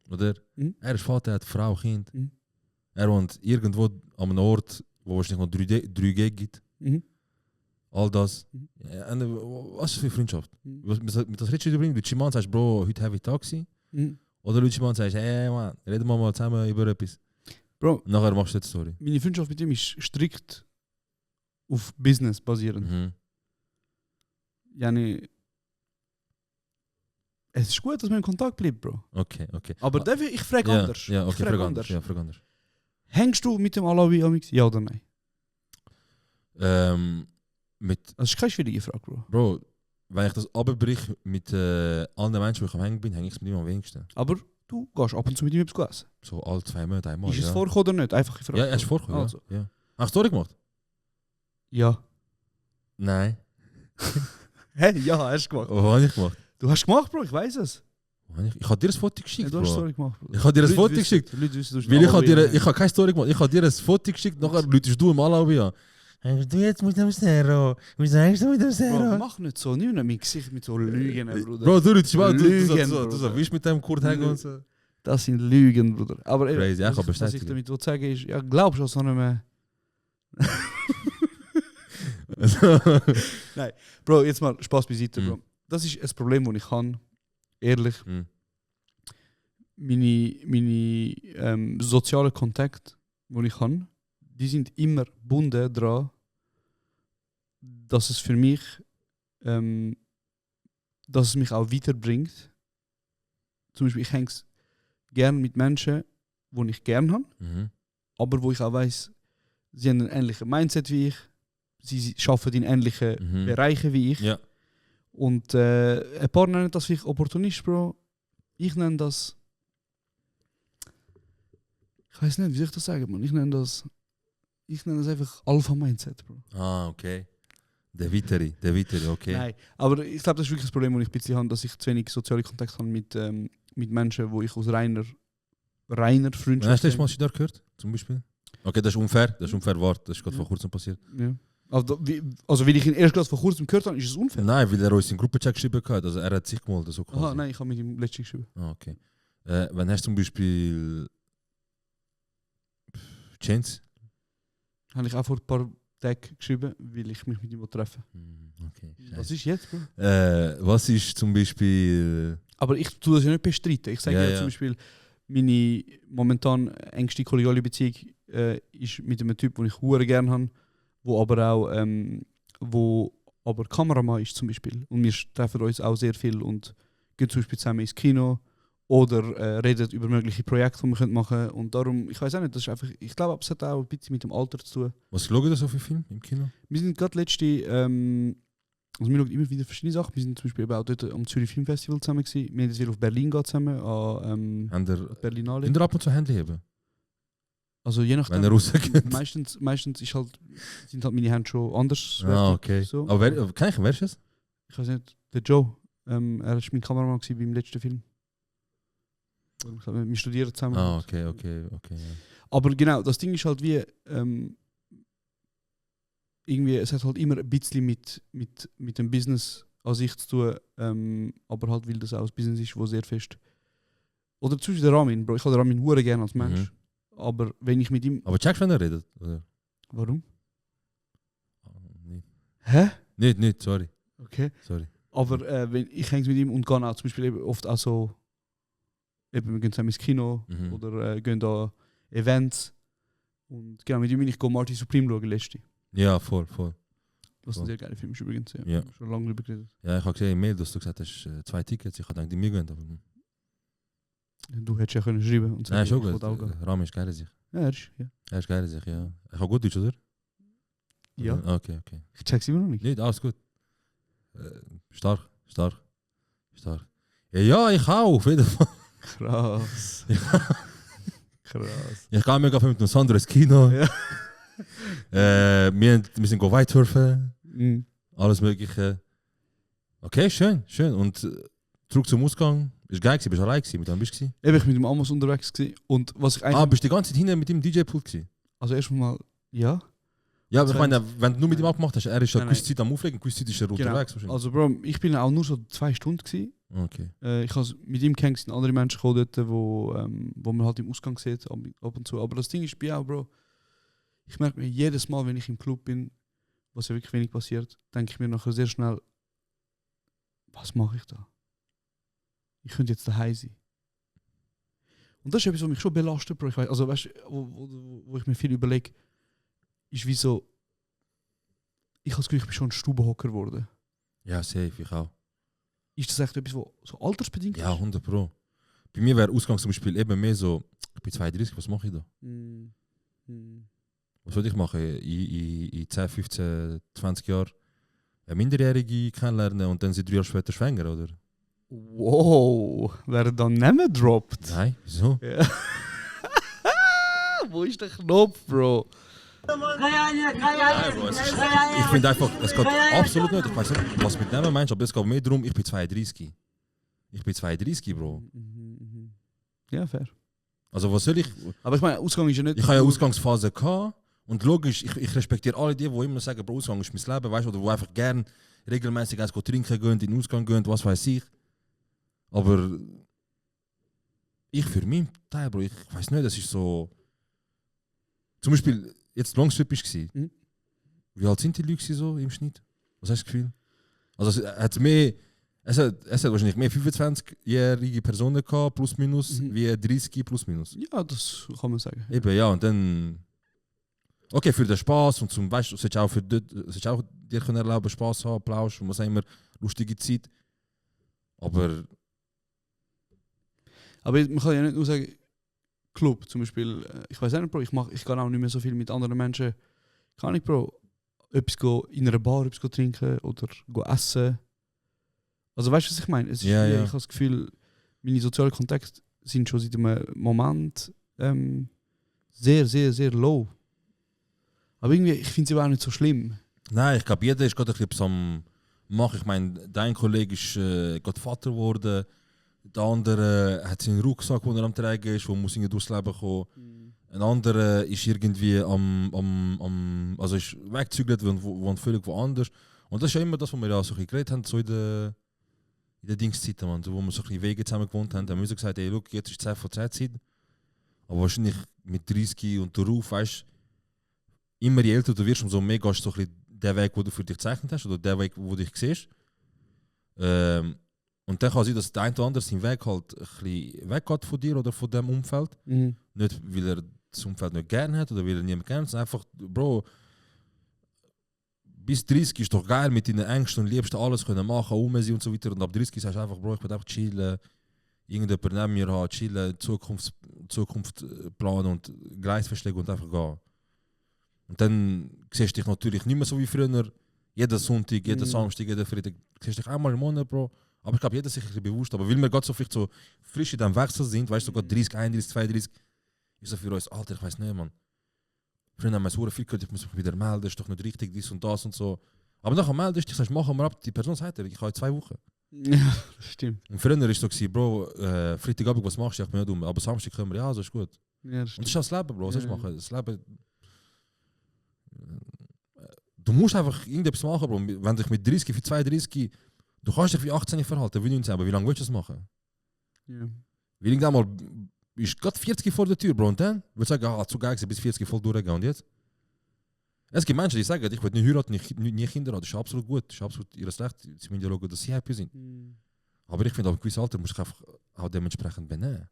Oder? Er ist Vater, er hat Frau, Kind. Er wohnt irgendwo an einem Ort, wo es nicht noch 3G gibt. All das. Ja, und, was für eine Freundschaft? Mit das redest du darüber? Luigi Mann sagst, Bro, heute habe ich Taxi. Oder Luigi Mann sagst, hey Mann, reden wir mal zusammen über etwas. Bro, und nachher machst du die Story. Meine Freundschaft mit ihm ist strikt auf Business basierend. Yani, es ist gut, dass man in Kontakt bleibt, Bro. Okay. Aber ich frage anders. Ja, okay, ich frage anders. Ja, frag anders. Hängst du mit dem Alawi amix? Ja oder nein? Das ist keine schwierige Frage, Bro, wenn ich das abbrich mit anderen Menschen, die ich am Hängen bin, hänge ich es mit ihm am wenigsten. Aber du gehst ab und zu mit ihm etwas essen? So alle 2 Monate einmal. Ist es vorgekommen oder nicht? Einfach gefragt. Ja, er ist vorgekommen. Also. Ja. Hast du Story gemacht? Ja. Nein. Hä? Ja, hast du gemacht. Was habe ich gemacht? Du hast gemacht, Bro, ich weiß es. Ich habe dir ein Foto geschickt, Du hast Story gemacht, Bro. Ich habe dir ein Foto geschickt. Ich habe keine Story gemacht. Ich habe dir ein Foto geschickt, nachher läutest du im Alawi an. Hängst du jetzt mit dem Zero? Wieso hängst du mit dem Zero? Bro, mach nicht so. Nimm nicht mein Gesicht mit so Lügen, Bruder. Bro, du läutest mal. Du Bruder. so, willst mit dem Kurt hängen und so. Das sind Lügen, Bruder. Aber eben, Crazy, ich was ich damit will sagen ist, ja, glaubst du an so einem... Nein, Bro, jetzt mal Spaß beiseite, Bro. Das ist ein Problem, das ich habe. Ehrlich. Meine sozialen Kontakte, die ich habe, die sind immer gebunden daran, dass es für mich, dass es mich auch weiterbringt. Zum Beispiel, ich hänge gerne mit Menschen, die ich gerne habe, aber wo ich auch weiss, sie haben ein ähnliches Mindset wie ich, sie arbeiten in ähnlichen Bereichen wie ich. Ja. Und ein paar nennen das vielleicht Opportunist, Bro. Ich nenne das... Ich weiß nicht, wie soll ich das sagen, man? Ich nenne das einfach Alpha-Mindset, Bro. Ah, okay. Der Weitere, okay. Nein, aber ich glaube, das ist wirklich das Problem, das ich ein bisschen habe, dass ich zu wenig soziale Kontakte habe mit Menschen, die ich aus reiner Freundschaft... Hast du das mal da gehört, zum Beispiel? Okay, das ist unfair, warte, das ist gerade vor kurzem passiert. Ja. Also, weil ich ihn erst gerade vor kurzem gehört habe, ist es unfair? Nein, weil er uns in Gruppenchat geschrieben hat, also er hat sich mal so quasi. Aha, nein, ich habe mit ihm letztens geschrieben. Ah, okay. Wenn hast du zum Beispiel... Chance? Habe ich auch vor ein paar Tagen geschrieben, weil ich mich mit ihm treffen will. Okay. Was ist jetzt, Bro? Was ist zum Beispiel... Aber ich tue das ja nicht bestreiten. Ich sage ja zum Beispiel, meine momentan engste kollegiale Beziehung ist mit einem Typ, den ich hure gerne habe, wo aber auch Kameramann ist zum Beispiel. Und wir treffen uns auch sehr viel und gehen zum Beispiel zusammen ins Kino oder reden über mögliche Projekte, die wir machen können. Und darum, ich weiß auch nicht, das ist einfach, ich glaube, es hat auch ein bisschen mit dem Alter zu tun. Was schauen ihr so für Filme im Kino? Wir sind gerade letzte, also wir schauen immer wieder verschiedene Sachen. Wir sind zum Beispiel auch dort am Zürich Filmfestival zusammen gewesen. Wir haben jetzt wieder auf Berlin gehen zusammen, an Berlinale. Könnt ihr ab und zu Handy haben? Also je nachdem. Wenn er rausgeht. Meistens ist sind halt meine Hände schon anders. Ah, okay. So. Aber wer ist es? Ich weiß nicht, der Joe. Er war mein Kameramann beim letzten Film. Wir studieren zusammen. Ah, okay. Ja. Aber genau, das Ding ist halt wie, irgendwie, es hat halt immer ein bisschen mit dem Business an sich zu tun, aber halt, weil das auch ein Business ist, wo sehr fest Oder zum Beispiel der Ramin, Bro. Ich habe den Ramin hure gerne als Mensch. Aber wenn ich mit ihm... Aber checkst du, wenn er redet? Oder? Warum? Nicht. Hä? Nicht, sorry. Okay. Sorry. Aber wenn ich hänge mit ihm und gehe auch zum Beispiel eben oft auch so... Eben, wir gehen zusammen ins Kino oder gehen da Events. Und genau, mit ihm bin ich Marty Supreme schauen, letzte. Ja, voll. Was ein sehr geiler Film ist übrigens. Ja. Schon lange drüber geredet. Ja, ich habe gesehen im Mail, dass du gesagt hast, 2 Tickets. Ich habe gedacht, die mir gehen. Aber... Du hättest ja können schreiben und Nein, schon ich gut. will auch gehen. Rami ist geil in sich. Ja, er ist, ja. Er ist geil in sich, ja. Ich habe gut Deutsch, oder? Ja. Okay. Ich check's immer noch nicht. Nicht, alles gut. Stark. Ja, ich auch, auf jeden Fall. Krass. Krass. Ich gehe mega viel mit dem Sandro ins Kino. Ja. Wir sind Weitwürfen. Mhm. Alles Mögliche. Okay, schön. Und zurück zum Ausgang. Ist geil gewesen, bist du allein gewesen? Mit wem bist du? Eben, ich mit dem Amos unterwegs gewesen. Und was ich eigentlich... Bist du die ganze Zeit hinten mit dem DJ-Pult gewesen? Also erstmal, ja. Ja, aber ich meine, wenn du nur mit ihm abgemacht hast, er ist ja Nein, gewisse Zeit am Auflegen, gewisse Zeit ist er unterwegs. Genau. Also Bro, ich bin auch nur so 2 Stunden gewesen. Okay. Ich habe mit ihm kennengelernt, sind andere Menschen gekommen dort, wo man halt im Ausgang sieht, ab und zu. Aber das Ding ist bei auch, Bro, ich merke mir jedes Mal, wenn ich im Club bin, was ja wirklich wenig passiert, denke ich mir nachher sehr schnell, was mache ich da? Ich könnte jetzt daheim sein. Und das ist etwas, was mich schon belastet, Bro. Ich weiss, also weißt, wo ich mir viel überlege, ist wie so, ich habe das Gefühl, ich bin schon ein Stubenhocker geworden. Ja, safe, ich auch. Ist das echt etwas, was so altersbedingt Ja, ist? 100%. Bei mir wäre Ausgang zum Beispiel eben mehr so, ich bin 32, was mache ich da? Was soll ich machen? In 10, 15, 20 Jahren eine Minderjährige kennenlernen und dann sie 3 Jahre später schwanger, oder? Wow, werden dann Namen gedroppt? Nein, wieso? Ja. Wo ist der Knopf, Bro? Nein, Bro, ich finde einfach, es geht absolut nicht. Ich weiß nicht, was du mit Namen meinst, aber es geht mehr darum, ich bin 32. Ich bin 32, Bro. Ja, fair. Also was soll ich... Aber ich meine, Ausgang ist ja nicht... Ich habe ja Ausgangsphase gehabt und logisch, ich respektiere alle die immer sagen, Bro, Ausgang ist mein Leben, weißt du, oder wo einfach gern regelmäßig eins trinken gehen, in den Ausgang gehen, was weiß ich. Aber ich für meinen Teil, Bro, ich weiß nicht, das ist so... Zum Beispiel, jetzt Longstrip war. Wie alt sind die Leute so im Schnitt? Was hast du das Gefühl? Also es hat wahrscheinlich mehr 25-jährige Personen gehabt, plus minus, wie 30 plus minus. Ja, das kann man sagen. Eben, ja, und dann... Okay, für den Spaß und zum, weißt du, sollst auch dir können erlauben, Spaß haben, Plausch und was auch immer, lustige Zeit. Aber man kann ja nicht nur sagen, Club zum Beispiel, ich weiß nicht, Bro, ich gehe auch nicht mehr so viel mit anderen Menschen. Kann ich, Bro, etwas in einer Bar etwas trinken oder essen. Also weißt du, was ich meine? Es ist Ja, ja. Ich habe das Gefühl, meine sozialen Kontakte sind schon seit einem Moment sehr, sehr, sehr low. Aber irgendwie, ich finde sie auch nicht so schlimm. nein, ich glaube, jeder ist gerade ein bisschen am machen. Ich meine, dein Kollege ist gerade Vater geworden. Der andere hat seinen Rucksack, den er am Tragen ist, wo muss irgendwie durchs Leben kommen. Ein anderer ist irgendwie also ist weggezügelt und wohnt völlig woanders. Und das ist ja immer das, was wir ja so ein bisschen geredet haben, so in der Dingszeit, wo wir so ein bisschen Wege zusammen gewohnt haben. Da haben wir so gesagt, ey, look, jetzt ist 10 von 10 Zeit. Aber wahrscheinlich mit 30 und darauf, weißt du, immer je älter du wirst, umso mehr gehst du so ein bisschen den Weg, den du für dich gezeichnet hast, oder den Weg, wo du dich siehst. Und dann kann sein, dass der eine oder andere seinen Weg halt ein bisschen weggeht von dir oder von dem Umfeld. Nicht, weil er das Umfeld nicht gerne hat oder weil er niemand kennt, sondern einfach, Bro, bis 30 ist doch geil mit deinen Ängsten und liebst alles können machen, sein und so weiter. Und ab 30 sagst du einfach, Bro, ich will einfach chillen, irgendjemand neben mir haben, chillen, Zukunft planen und Gleis festlegen und einfach gehen. Und dann siehst du dich natürlich nicht mehr so wie früher. Jeden Sonntag, jeden Samstag, jeden Freitag. Du siehst dich einmal im Monat, Bro. Aber ich glaube, jeder ist sich ein bisschen bewusst. Aber weil wir gerade so vielleicht so frisch in diesem Wechsel sind, weißt du, sogar 30, 31, 32, ist so für uns, Alter, ich weiß nicht, Mann. Früher haben wir so viel gehört, ich muss mich wieder melden, ist doch nicht richtig, dies und das und so. Aber nachher meldest du dich, sagst, machen wir ab. Die Person sagt dir, ich habe 2 Wochen. Ja, das stimmt. Und früher war es so, Bro, Freitagabend, was machst du? Ich bin nicht dumm. Aber Samstag können wir, ja, so ist gut. Ja, das Und das stimmt. ist das Leben, Bro. Was soll ich Ja. machen? Das Leben. Du musst einfach irgendetwas machen, Bro. Wenn du dich mit 30, für 32, du kannst dich wie 18 verhalten, wie 19, aber wie lange willst du das machen? Ja. Weil irgendwann mal ist gerade 40 vor der Tür, Bro. Und dann würde ich sagen, zu geil gewesen, bis 40 voll durchgehen. Und jetzt? Es gibt Menschen, die sagen, ich will nicht heiraten, nie Kinder haben. Das ist absolut gut. Das ist absolut ihr Recht. Sie müssen ja schauen, dass sie happy sind. Aber ich finde, auf einem gewissen Alter muss ich einfach auch dementsprechend benehmen.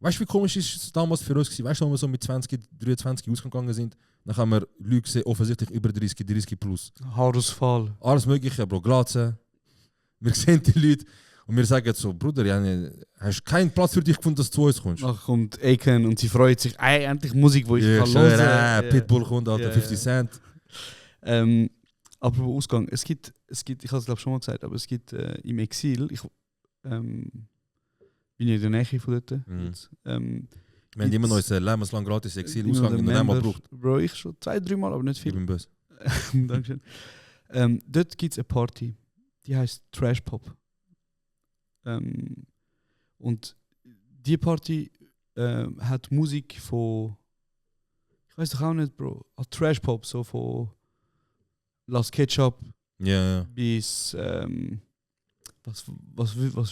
Weißt du, wie komisch ist es damals für uns gewesen? Weißt du, als wir so mit 20, 23 ausgegangen sind, dann haben wir Leute gesehen, offensichtlich über 30 plus. Haarausfall. Alles Mögliche, Bro, Glatze. Wir sehen die Leute und wir sagen so, Bruder, ja, hast keinen Platz für dich gefunden, dass du zu uns kommst. Nachher kommt Aiken und sie freut sich, endlich Musik, die ich kann hören. hören. Pitbull kommt, Alter, 50 Cent. Apropos Ausgang, es gibt, ich habe es glaube schon mal gesagt, aber es gibt im Exil, ich bin ja in der Nähe von dort. Jetzt, Wir haben immer noch ein lebenslang gratis Exil-Ausgang in der einmal gebraucht. Bro, ich schon 2-3 Mal, aber nicht Ich viel. bin böse. Dankeschön. Dort gibt es eine Party, die heißt Trash Pop. Und die Party hat Musik von, ich weiß doch auch nicht, Bro, Trash Pop, so von Last Ketchup Ja. bis, was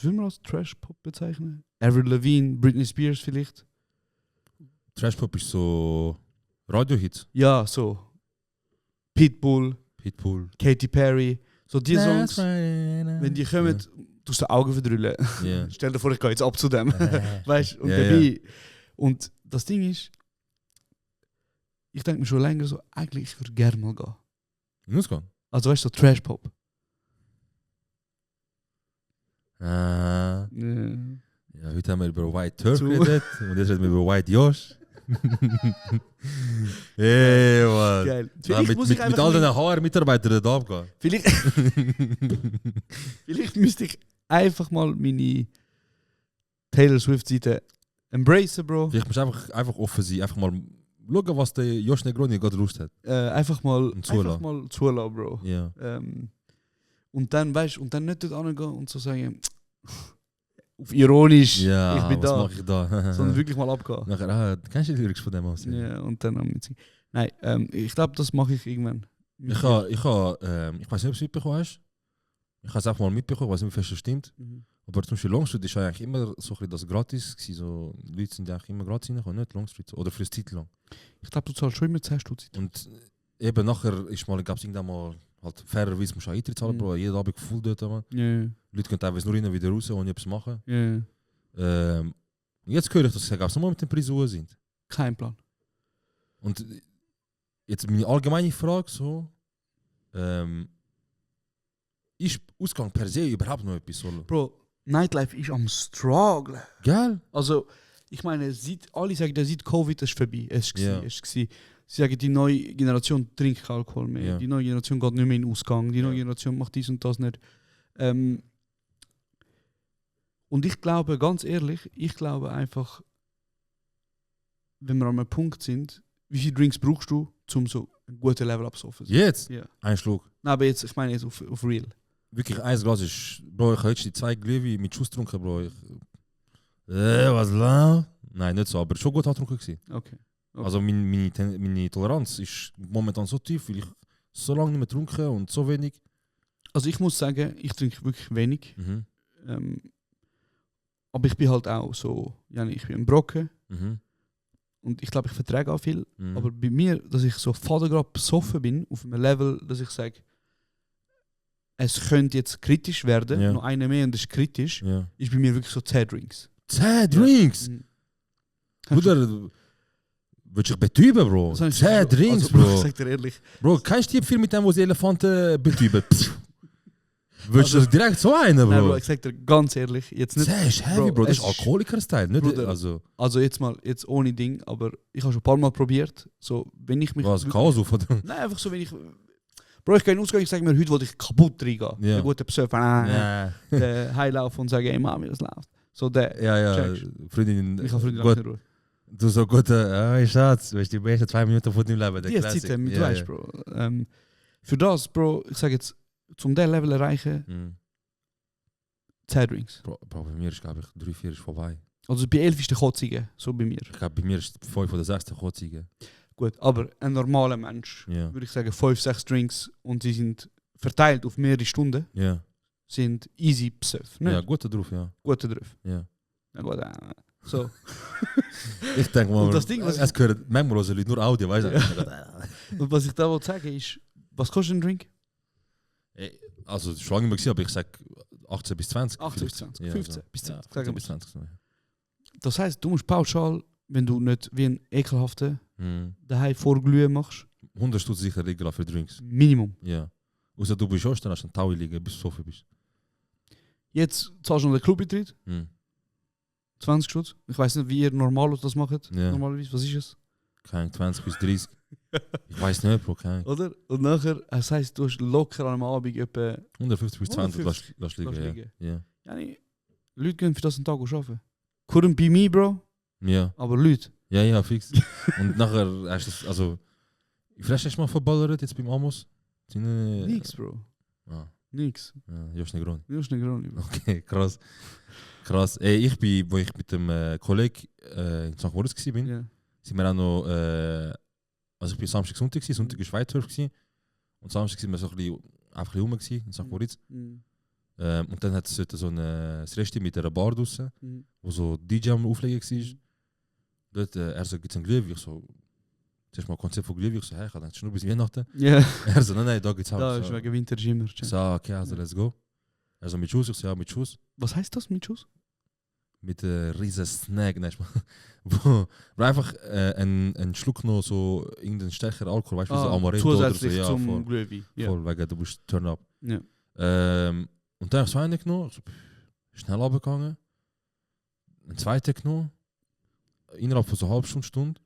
will man als Trash Pop bezeichnen? Avril Lavigne, Britney Spears vielleicht? Trashpop ist so Radio-Hits. Ja, so. Pitbull, Katy Perry, so die Songs, wenn die kommen, tust du Augen verdrüllen. Yeah. Stell dir vor, ich gehe jetzt ab zu dem. Weißt du? Und dabei. Und das Ding ist, ich denke mir schon länger so, eigentlich ich würde gerne mal gehen. Muss gehen. Also weißt du, so Trash Pop. Ja, heute haben wir über White Turk Zu. geredet und jetzt reden wir über White Josh. Hey, Mann. Geil. Ja, Vielleicht mit muss ich einfach all den mal- HR-Mitarbeitern da abgehen. Vielleicht müsste ich einfach mal meine Taylor Swift-Seite embracen, Bro. Vielleicht musst du einfach offen sein, einfach mal schauen, was der Josh Negroni gerade Lust hat. Einfach mal zulassen. zulassen, Bro. Ja. Und dann, weißt und dann nicht dort angehen und so sagen, auf ironisch, Ja, ich bin was da. mache ich da? Sondern wirklich mal abgehen. Nachher, kennst du die Lyrics von dem aus? Ja, und dann am Mitsingen. Nein, ich glaube, das mache ich irgendwann. Ich weiß nicht, ob du es mitbekommen hast. Ich habe es einfach mal mitbekommen, ich weiß nicht, wie fest das stimmt. Aber zum Beispiel Longstreet ist eigentlich immer so ein bisschen das gratis gewesen. So, Leute sind eigentlich immer gratis reingekommen, nicht Longstreet. Oder für eine Zeit lang. Ich glaube, du zahlst schon immer 10 Stutz. Und eben nachher gab es irgendwann mal halt fairerweise musst du auch Eintritt zahlen, Bro. Jeden Abend voll dort, man. Ja, Leute können teilweise nur rein und wieder raus, ohne etwas machen. ja. Und jetzt höre ich, dass sie auch nochmal mit den Preisen hoch sind. Kein Plan. Und jetzt meine allgemeine Frage so, ist Ausgang per se überhaupt noch etwas? Soll? Bro, Nightlife ist am Struggle. Gell? Also, ich meine, alle sagen, seit Covid ist vorbei. Es war, Ja. es war. Sie sagen, die neue Generation trinkt keinen Alkohol mehr. Ja. Die neue Generation geht nicht mehr in den Ausgang. Die neue Generation macht dies und das nicht. Und ich glaube, ganz ehrlich, einfach, wenn wir an einem Punkt sind, wie viele Drinks brauchst du, um so ein gutes Level abzuhoffen? Jetzt? Ja. Ein Schluck. Nein, aber jetzt, ich meine jetzt auf Real. Wirklich, ein Glas ist, Bro, ich habe jetzt die 2 Glühwein mit Schuss getrunken, Bro. Was lang? Nein, nicht so, aber schon gut getrunken gewesen. Okay. Also meine Toleranz ist momentan so tief, weil ich so lange nicht mehr trinke und so wenig. Also ich muss sagen, ich trinke wirklich wenig. Mhm. Aber ich bin halt auch so, ich bin ein Brocken Mhm. und ich glaube, ich verträge auch viel. Mhm. Aber bei mir, dass ich so gerade besoffen bin, auf einem Level, dass ich sage, es könnte jetzt kritisch werden, Ja. noch eine mehr und das ist kritisch, Ja. ist bei mir wirklich so 10 Drinks. 10 Drinks? Mhm. Bruder, willst du dich betäuben, Bro? Das habe ich 10 schon- Drinks, also, Bro, Bro. Ich sag dir ehrlich. Bro, kennst du die Film mit dem, wo sie Elefanten betäuben? Willst du direkt so einen, Bro? Nein, Bro, ich sag dir ganz ehrlich, jetzt nicht. 10 ist heavy, Bro. Das es ist Alkoholiker-Style, nicht? Bruder, Also, Also jetzt ohne Ding, aber ich habe schon ein paar Mal probiert. So, wenn ich mich. was, Chaos auf, oder? Nein, einfach so, wenn ich. Bro, ich gehe in den Ausgang, ich sage mir, heute wollte ich kaputt reingehen. Ja. Der gute Besoffen, Ja, heilaufen und sagen, ey Mami, das läuft. So der. ja. Checkst. Freundin, Ich habe Freunde gut, in Ruhe. du so gut, Schatz, weißt du, die besten 2 Minuten von deinem Leben, der Die Classic. Zeit, du Ja, weißt, ja. Bro. Für das, Bro, ich sage jetzt, zum der Level erreichen, Mhm. 10 Drinks. Bro, bei mir ist, glaube ich, 3, 4 ist vorbei. Also bei 11 ist der Kotzige, so bei mir. Ich glaube, bei mir ist 5 oder 6 Kotzige. Gut, aber ein normaler Mensch, Ja. würde ich sagen, 5, 6 Drinks und sie sind verteilt auf mehrere Stunden, Ja. sind easy besoffen. Ja, Ne? gut drauf, ja. Gut drauf. Ja. Ja, gut, so. Ich denke mal, Und das Ding, was es gehört manchmal hören Leute nur Audio, weißt du? Und was ich da wollte sagen ist, was kostet ein Drink? Also, das war lange immer gewesen, aber ich sag 18 bis 20. 18 bis 20, Ja, 15 so. bis 20. Ja, Sagen wir 15 bis 20. So, ja. Das heisst, du musst pauschal, wenn du nicht wie ein ekelhafter Mhm. daheim vorglühen machst, 100 Stutz sicher liegen für Drinks. Minimum. Ja. Außer du bist Ost, dann hast du einen Taui liegen, bis du so viel bist. Jetzt zahlst du noch den Clubbetrieb, Mhm. 20 Stutz. Ich weiß nicht, wie ihr normal das macht. Ja. Normalerweise, was ist es? Keine 20 bis 30. Ich weiß nicht, Bro, keine. Oder? Und nachher, das heisst, du hast locker an einem Abend etwa 150 bis 20 lass 150 liegen. lass Ja. liegen. Ja. Yani, Leute gehen für das einen Tag arbeiten. Couldn't be me, Bro, Ja. aber Leute. Ja, ja, fix. Und nachher hast du das, also, vielleicht hast du mal verballert jetzt beim Amos? Nix, Bro. Ah, Nix. ja, Josh Negron. Du hast nicht gerade. Okay, krass. Krass. Ey, wo ich mit dem Kollegen in St. Moritz war, Ja. sind wir auch noch, also ich bin Samstag, Sonntag, Sonntag war Weitwurf und Samstag sind wir so ein bisschen, einfach ein bisschen rum in St. Moritz. Mhm. Und dann hat es dort so ein Resti mit einer Bar draussen, Mhm. wo so DJ am Auflegen war. Dort, er so, gibt es einen Glühwein? Ich so, zuerst mal ein Konzept von Glühwein. Ich so, hey, ich habe schon bis Weihnachten. Ja. Er so, nein, da geht's halt. Da so. ist wegen Wintergimmer. Ich so, okay, also let's go. Er so, mit Schuss? Ich so, ja, mit Schuss. Was heißt das mit Schuss? Mit einem riesen Snack, nein, wo einfach ein Schluck noch so irgendein stärker Alkohol, weißt du, so Amaretto oder so, zusätzlich ja, zum voll, Glühwein. Ja. voll, wegen du musst turn up. Ja. Und dann habe ich so einen genommen, so, schnell runtergegangen, einen zweiten genommen, innerhalb von so einer halben Stunde.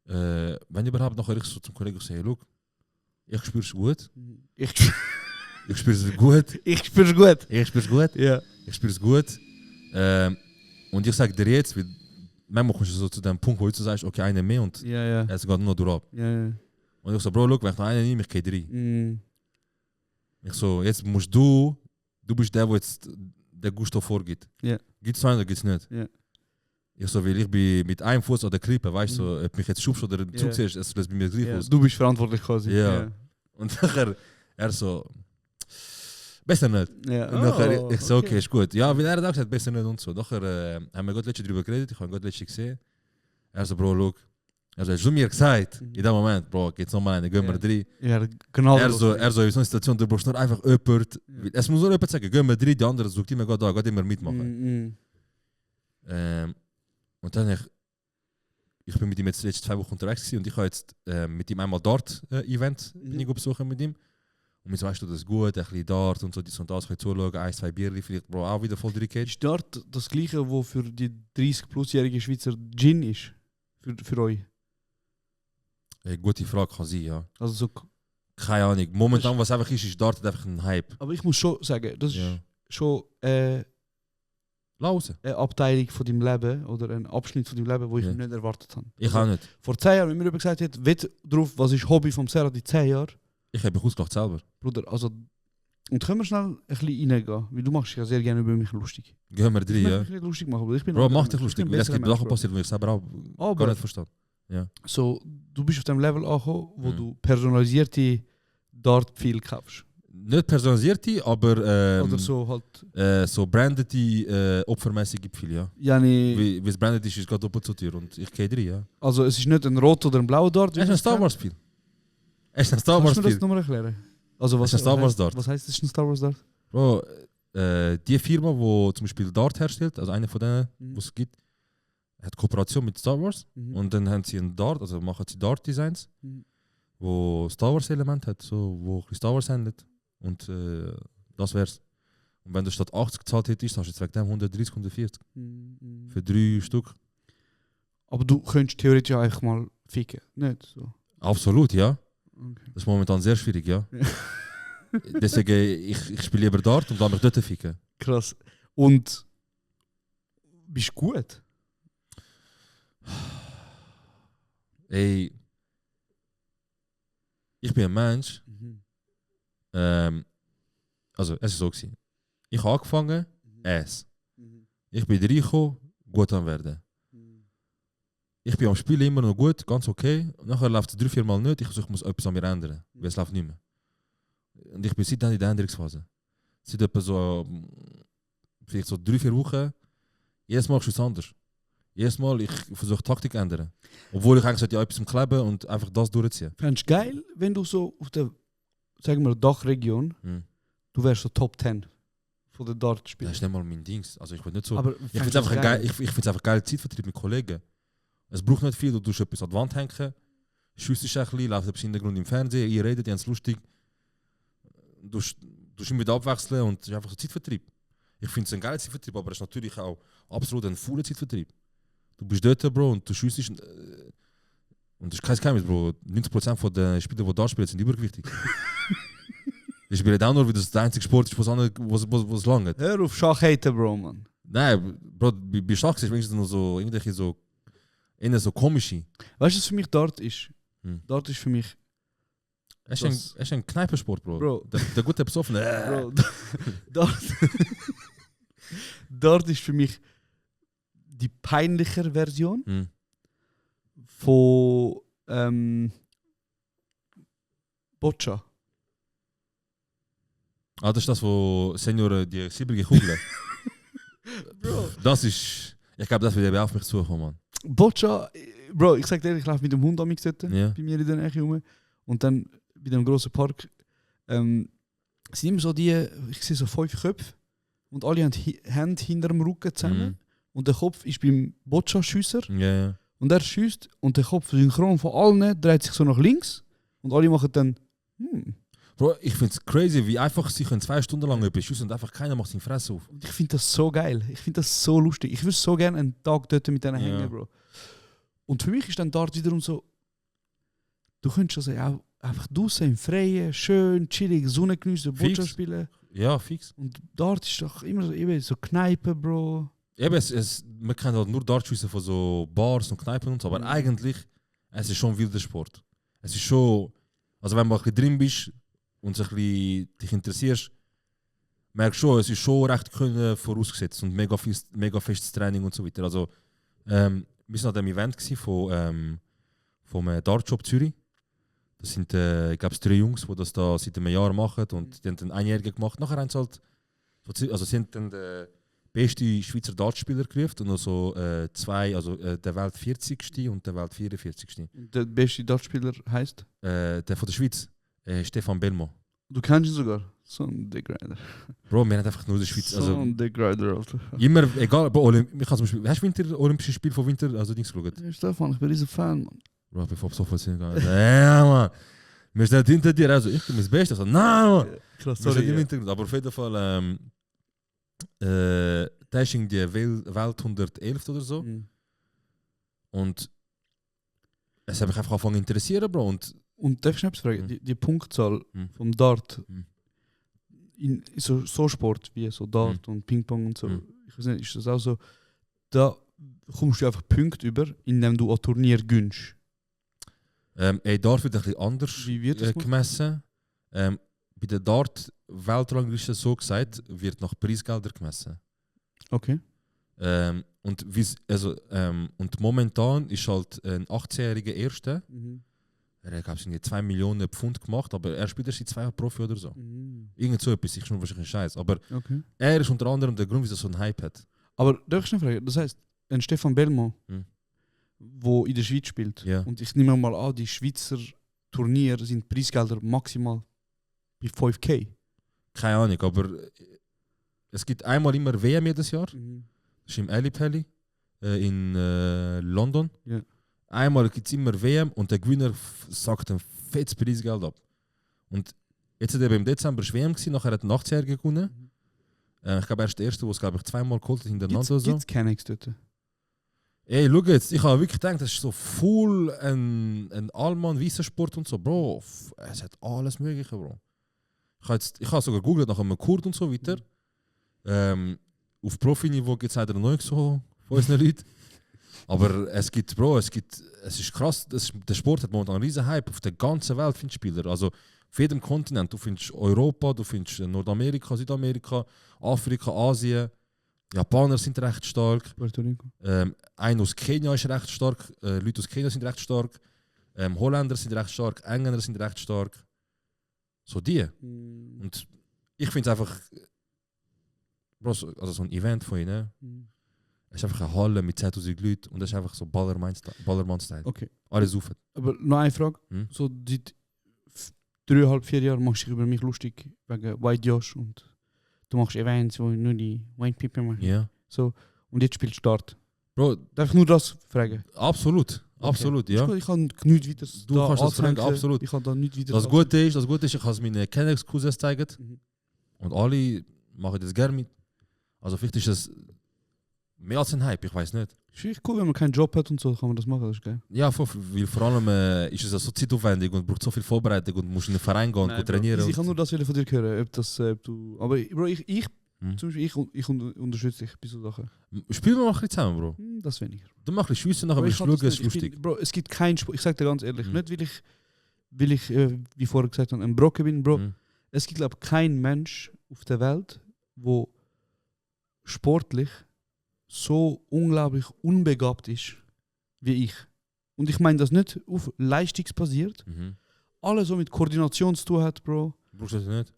Wenn überhaupt nachher ich so zum Kollegen sage, hey, look, ich spüre es gut, Ich ich spüre es gut, ich spür's gut. ich spüre es gut. Ja. Ich spüre es gut. Und ich sage dir jetzt, weil manchmal kommst du so zu dem Punkt, wo du sagst, okay, einer mehr und Ja, ja. es geht nur noch durch ab. Ja, ja. Und ich so, Bro, look, wenn ich noch einen nehme, ich gehe rein. Mhm. Ich so, jetzt musst du bist der, der jetzt der Gusto vorgibt. Ja. Gibt's einen oder gibt's nicht? Ja. Ich so, weil ich bin mit einem Fuß an der Klippe, weißt du, so, ob mich jetzt schubst oder Ja. zuziehst, es lässt bei mir gleich Ja. aus. Du bist verantwortlich quasi. Ja. Und nachher, er so, besser nicht. Ja. Und nachher, ich so, okay, ist gut. Ja, weil er hat auch gesagt, besser nicht und so. Nachher haben wir gerade letztens darüber geredet, ich habe gerade letztens gesehen. Er so, Bro, look. Er so, hast du mir gesagt, in dem Moment, Bro, geht's nochmal eine, gehen wir rein. Ja, genau. Er so, in so einer Situation, du brauchst nur einfach jemand, es muss nur jemand sagen, gehen wir rein, die andere sucht immer da, geht immer mitmachen. Und dann, ich bin mit ihm jetzt die letzten 2 Wochen unterwegs gewesen und ich habe jetzt mit ihm einmal Dart-Event bin ich besuchen mit ihm. Und mir so, weißt du, das ist gut, ein bisschen Dart und so, dies und das, kann ich zuschauen, 1, 2 Bier, vielleicht Bro, auch wieder voll durchgeht. Ist dort das gleiche, was für die 30-plus-jährige Schweizer Gin ist? Für euch? Gute Frage kann sein, ja. Also so, Keine Ahnung. Momentan, was einfach ist Dart einfach ein Hype. aber ich muss schon sagen, das ist Ja. schon Lausen. eine Abteilung von deinem Leben oder ein Abschnitt von deinem Leben, wo ich Ja. nicht erwartet habe. Ich auch nicht. Vor 10 Jahren, wenn mir jemand gesagt hat, wett drauf, was ist Hobby vom Serra die 10 Jahre, Ich habe mich ausgelacht selber. Bruder, also. Und können wir schnell ein bisschen reingehen? Weil du machst dich ja sehr gerne über mich lustig. Gehen wir Ich rein, möchte ja. mich nicht lustig machen, aber ich bin Bro, ein mach anderer dich Mensch. lustig, Ich bin weil ein es gibt besserer Sachen Mensch, passiert, die ich selber auch Aber- gar nicht verstehe. Bro. So, du bist auf dem Level angekommen, wo Mhm. du personalisierte Dart-Pfeil kaufst. Nicht personalisierte, aber Oder so halt. so brandete, opfermäßige Pfeile, ja. Yani, Wie es branded ist, ist gerade doppelt so teuer und ich gehe rein, ja. also es ist nicht ein rot oder ein blauer Dart. Es ist ein Star Wars Spiel. Es ist ein Star Wars Kannst du mir das Spiel. nochmal erklären? Also was, Es ist ein Star was Wars heißt- Dart. Was heißt, es ist ein Star Wars Dart? Bro, die Firma, die zum Beispiel Dart herstellt, also eine von denen, Mhm. die es gibt, hat Kooperation mit Star Wars Mhm. und dann haben sie ein Dart, also machen sie Dart-Designs, Mhm. wo Star Wars-Element hat, so, wo ein bisschen Star Wars handelt und das wär's. Und wenn du statt 80 gezahlt hättest, hast du jetzt wegen dem 130, 140 Mhm. für 3 Stück. Aber du könntest theoretisch ja einfach mal ficken, nicht so. Absolut, ja. Okay. Das ist momentan sehr schwierig, ja. Ja. Deswegen, ich spiele lieber Dart und lasse mich dort ficken. Krass. Und bist du gut? Ey, ich bin ein Mensch, also es ist so gewesen. Ich habe angefangen, es. Ich bin reingekommen, gut am werden. Ich bin am Spiel immer noch gut, ganz okay. Und nachher läuft es 3-4 Mal nicht. Ich muss etwas an mir ändern, weil es läuft nicht mehr. Und ich bin seitdem in der Änderungsphase. Seit etwa so, vielleicht so 3-4 Wochen, Jedes Mal ist es anders. Jedes Mal, ich versuche Taktik zu ändern. Obwohl ich eigentlich sollte ja etwas im Kleben und einfach das durchziehen. Fändest du geil, wenn du so auf der, sagen wir, Dachregion, du wärst so Top 10 von den Dartspielern? Das ist nicht mal mein Dings. Also ich will nicht so... Aber ich finde es einfach geil. Ich finde es einfach geil, Zeitvertrieb mit Kollegen. Es braucht nicht viel, du tust etwas an die Wand hängen, schiessest ein bisschen, läuft etwas im Hintergrund im Fernsehen, ihr redet, ihr habt es lustig. Du immer wieder abwechseln und es ist einfach so Zeitvertrieb. Ich finde es ein geiler Zeitvertrieb, aber es ist natürlich auch absolut ein fauler Zeitvertrieb. Du bist dort, Bro, und du schiessest. Und das ist kein Geheimnis, Bro. 90% von den Spielern, die da spielen, sind übergewichtig. Die spielen auch nur, weil das der einzige Sport ist, wo es langt. Hör auf Schach haten, Bro, man. Nein, Bro, bei Schach ist es wenigstens noch so, irgendwelche so, eher so komische. Weißt du, was für mich Dart ist? Dart ist für mich... Es ist ein Kneipensport, Bro. Bro. Der gute Besoffene. Bro, Dart ist für mich die peinlichere Version von Boccia. Ah, das ist das, wo Senioren die silbrige Kugel. Bro. Das ist... Ich glaube, das wird eben auf mich zukommen, Mann. Boccia, Bro, ich sag dir, ich laufe mit dem Hund an mich dort, Ja. bei mir in der Nähe rum. Und dann bei dem grossen Park sind immer so die, ich sehe so 5 Köpfe und alle haben Hände hinter dem Rücken zusammen. Und der Kopf ist beim Boccia-Schüsser. Ja. Und er schießt und der Kopf synchron von allen dreht sich so nach links. Und alle machen dann Bro, ich finde es crazy, wie einfach sie können 2 Stunden lang etwas schiessen und einfach keiner macht seine Fresse auf. Und ich finde das so geil. Ich finde das so lustig. Ich würde so gerne einen Tag dort mit denen hängen, Bro. Und für mich ist dann Dart wiederum so, du könntest also auch einfach draußen im Freien, schön, chillig, Sonne geniessen, Boccia spielen. Ja, fix. Und Dart ist doch immer so, eben so Kneipen, Bro. Eben, man kann halt nur Dart schiessen von so Bars und Kneipen und so, aber eigentlich, es ist schon ein wilder Sport. Es ist schon, also wenn du ein bisschen drin bist und dich ein bisschen dich interessierst, merkst du schon, es ist schon recht können vorausgesetzt und mega festes Training und so weiter. Also, wir waren an dem Event vom Dartshop Zürich. Das sind, ich glaube, 3 Jungs, die das da seit einem Jahr machen und die haben einen Einjährigen gemacht. Nachher haben sie halt, also sie haben dann den besten Schweizer Dartspieler gerufen und noch so 2, also der Welt 40. und der Welt 44. Der beste Dartspieler heisst? Der von der Schweiz, Stefan Belmo. Du kennst ihn sogar? So ein Dickrider. Bro, wir haben einfach nur die Schweiz. So ein Dickrider, Alter. Immer, egal, ich kann zum Beispiel, hast du Olympische Spiele von Winter, also Dings geschaut? Ja, Stefan, ich bin riesen Fan, Mann. Bro, ich bin voll so voll ja, Mann. Wir sind hinter dir, also ich bin das Beste. Also, nein, Mann. Krass, Wir sind sorry. im Hintergrund, aber auf jeden Fall, der ist in die Welt 111 oder so. Und es hat mich einfach angefangen zu interessieren, Bro. Und darf ich etwas fragen? Die Punktzahl vom Dart in so Sport wie so Dart und Ping-Pong und so, ich weiß nicht, ist das auch so, da kommst du einfach Punkte über, indem du ein Turnier gönnst? Dart wird ein bisschen anders Wie wird das gemessen. Bei der Dart-Weltrangliste so gesagt, wird nach Preisgelder gemessen. Okay. Und momentan ist halt ein 18-jähriger Erster. Er hat, glaube ich, 2 Millionen Pfund gemacht, aber er spielt erst seit 2 Jahren Profi oder so. Irgend so etwas, ich schon wahrscheinlich Scheiß. Aber er ist unter anderem der Grund, wieso er so einen Hype hat. Aber darf ich noch fragen, das heisst, ein Stefan Belmo, der in der Schweiz spielt, und ich nehme mal an, die Schweizer Turniere sind Preisgelder maximal bei 5K. Keine Ahnung, aber es gibt einmal immer WM jedes Jahr. Das ist im Ali Pally in London. Ja. Einmal gibt es immer WM und der Gewinner sagt ein fettes Preisgeld ab. Und jetzt hat er im Dezember WM gewesen, nachher hat er 18-Jährige gewonnen. Ich glaube, er ist der Erste, der es, glaube ich, 2-mal geholt hat hintereinander. Gibt es Kennex dort? Ey, schau jetzt, ich habe wirklich gedacht, das ist so voll ein Allmann-Wiesensport und so. Bro, es hat alles Mögliche, Bro. Ich habe sogar gegoogelt nach einem Kurt und so weiter. Auf Profiniveau gibt es leider noch nicht so von unseren Leuten. Aber es gibt, Bro, es ist krass, der Sport hat momentan einen riesen Hype. Auf der ganzen Welt findest du Spieler. Also auf jedem Kontinent. Du findest Europa, du findest Nordamerika, Südamerika, Afrika, Asien. Japaner sind recht stark. Puerto Rico. Einer aus Kenia ist recht stark. Leute aus Kenia sind recht stark. Holländer sind recht stark. Engländer sind recht stark. So die. Und ich finde es einfach, Bro, also so ein Event von ihnen. Es ist einfach eine Halle mit 10'000 Leuten und das ist einfach so Ballermann-Style. Okay. Alles auf. Aber noch eine Frage. Hm? So seit 3,5-4 Jahren machst du dich über mich lustig wegen White Josh und du machst Events, wo nur die White People machen. Ja. So, und jetzt spielst du Dart. Bro, Darf ich nur das fragen? absolut. Absolut, Ist ja. gut, ich kann nichts weiter Du kannst das fragen, absolut. Ich kann da nichts weiter Das Gute ist, ich habe es meinen Kennex-Cousins gezeigt Mhm. und alle machen das gerne mit. Also vielleicht ist es mehr als ein Hype, ich weiß nicht. Ist echt cool, wenn man keinen Job hat und so, kann man das machen, das ist geil. Ja, weil vor allem ist es so zeitaufwendig und braucht so viel Vorbereitung und musst in einen Verein gehen und trainieren. Ich kann nur das von dir hören, ob du... Aber Bro, ich Hm. zum Beispiel, ich unterstütze dich bei so Sachen. Spielen wir mal ein bisschen zusammen, Bro. Das weniger. Du machst ein bisschen Schüsse, nachher Bro, willst du kann schauen, das es ist nicht. lustig. Bro, es gibt keinen Sport, ich sag dir ganz ehrlich, Mhm. nicht weil ich wie vorher gesagt habe, ein Brocken bin, Bro. Mhm. Es gibt, glaube ich, keinen Mensch auf der Welt, wo sportlich so unglaublich unbegabt ist wie ich. Und ich meine das nicht auf leistungsbasiert. Mhm. Alles, was mit Koordination zu tun hat, Bro. Brauchst du das nicht?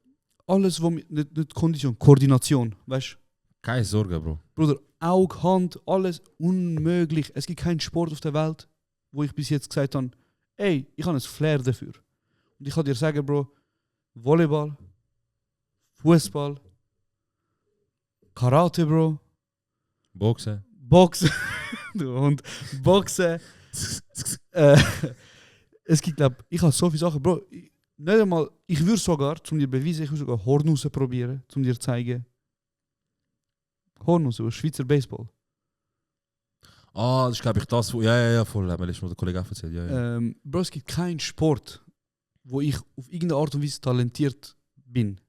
Alles, was mit nicht Kondition, Koordination, weißt du? Keine Sorge, Bro. Bruder, Auge, Hand, alles unmöglich. Es gibt keinen Sport auf der Welt, wo ich bis jetzt gesagt habe, ey, ich habe ein Flair dafür. Und ich kann dir sagen, Bro, Volleyball, Fußball, Karate, Bro, Boxen. Boxen, du Hund, Boxen. Es gibt, glaube ich habe so viele Sachen, Bro. Nicht einmal, ich würde sogar, um dir beweisen, ich würde sogar Hornussen probieren, um dir zu zeigen. Hornussen, Schweizer Baseball. Ah, das ist glaube ich das, wo... Ja, voll, haben wir letztes Mal der Kollege auch erzählt. Ja. Bro, es gibt keinen Sport, wo ich auf irgendeine Art und Weise talentiert bin,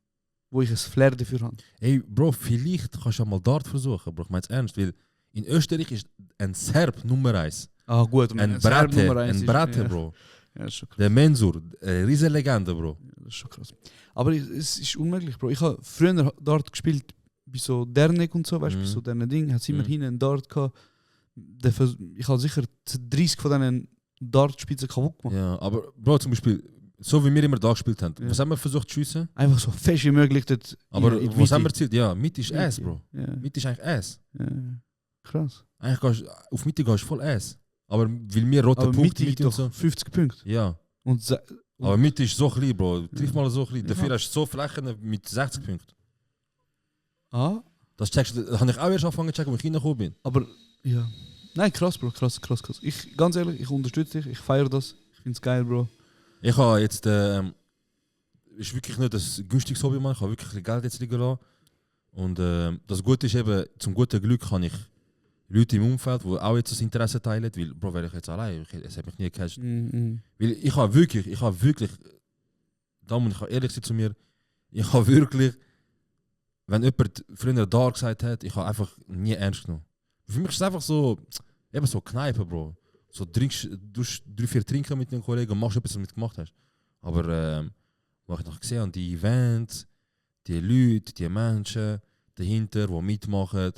wo ich ein Flair dafür habe. Ey, Bro, vielleicht kannst du ja mal Dart versuchen, Bro. Ich meine es ernst, weil in Österreich ist ein Serb Nummer 1. Ah gut, Ein Brate, Bro. Ja, das ist schon krass. Der Mensur, eine riesen Legende, Bro. Ja, das ist schon krass. Aber es ist unmöglich, Bro. Ich habe früher Dart gespielt bei so Derneck und so, weißt du, bei so diesen Dingen, hat es immer hinten einen Dart gehabt. Ich habe sicher 30 von diesen Dart-Spitzen kaputt gemacht. Ja, aber Bro, zum Beispiel, so wie wir immer da gespielt haben, Ja. was haben wir versucht zu schiessen? Einfach so fest wie möglich dort. Aber in die was Mitte. haben wir gezielt? Ja, Mitte ist Mitte. Ass, Bro. Ja. Mitte ist eigentlich Ass. Ja. Krass. Eigentlich auf Mitte gehst du voll Ass. Aber weil wir rote Aber Punkte Mitte gibt und doch so. 50 Punkte. Ja, Und aber Mitte ist so klein, Bro. Triff mal so klein. Ja. Dafür hast du so Flächen mit 60 Punkten. ah, Das checkst du, das habe ich auch erst angefangen zu checken, als ich reingekommen bin. aber ja. Nein, krass, Bro. Krass. Ich, ganz ehrlich, ich unterstütze dich. Ich feiere das. Ich finde es geil, Bro. Ich habe jetzt, ist wirklich nicht das günstiges Hobby, man. Ich habe wirklich Geld jetzt liegen lassen. Und das Gute ist eben, zum guten Glück kann ich Leute im Umfeld, die auch jetzt das Interesse teilen, weil, Bro, wäre ich jetzt allein, es hat mich nie gecatcht. Weil ich habe wirklich, da muss ich ehrlich sein zu mir, ich habe wirklich, wenn jemand früher da gesagt hat, ich habe einfach nie ernst genommen. Für mich ist es einfach so, eben so Kneipe, Bro. So trinkst, du 3-4 trinken mit einem Kollegen und machst etwas, was du mitgemacht hast. Aber was ich noch gesehen habe, die Events, die Leute, die Menschen dahinter, die mitmachen,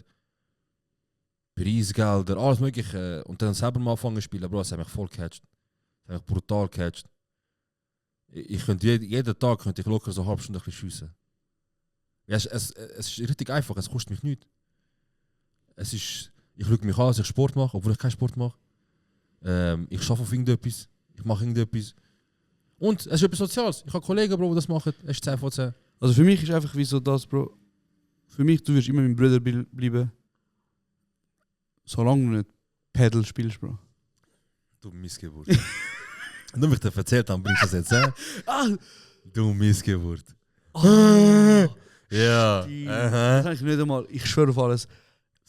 Preisgelder, alles mögliche. Und dann selber mal anfangen zu spielen, Bro, das hat mich voll gecatcht. Das hat mich brutal gecatcht. Ich könnte jeden Tag könnte ich locker so eine halbe Stunde ein bisschen schiessen. Ja, es ist richtig einfach, es kostet mich nichts. Ich schaue mich an, dass ich Sport mache, obwohl ich keinen Sport mache. Ich arbeite auf irgendetwas, ich mache irgendetwas. Und es ist etwas Soziales. Ich habe Kollegen, Bro, die das machen. Es ist 10 von 10. Also für mich ist einfach wie so das, Bro. Für mich, du wirst immer mein Bruder bleiben. Solange du nicht Pedal spielst, Bro. Du Missgeburt. Nur mich das erzählt haben, bringst du das jetzt, hä? Du Missgeburt. Ja. Das kann ich nicht einmal, ich schwöre auf alles.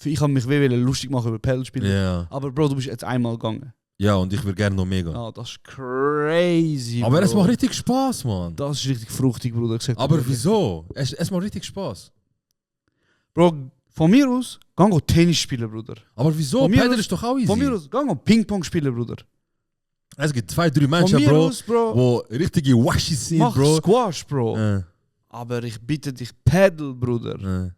Ich habe mich lustig machen über Pedal spielen. Ja. Aber Bro, du bist jetzt einmal gegangen. Ja, und ich würde gerne noch mehr gehen. Ah, das ist crazy, Aber Bro. es macht richtig Spaß, Mann. Das ist richtig fruchtig, Bruder. Ich sag dir Aber ehrlich. wieso? Es macht richtig Spaß. Bro, von mir aus, geh Tennis spielen, Bruder. Aber wieso? Von mir Pedal aus- ist doch auch easy. Von mir aus, geh Ping-Pong spielen, Bruder. Es gibt 2-3 Von Menschen, mir Bro, aus, Bro, die richtige Washis sind, mach Bro. Squash, Bro. Äh, Aber ich bitte dich, Pedal, Bruder. äh.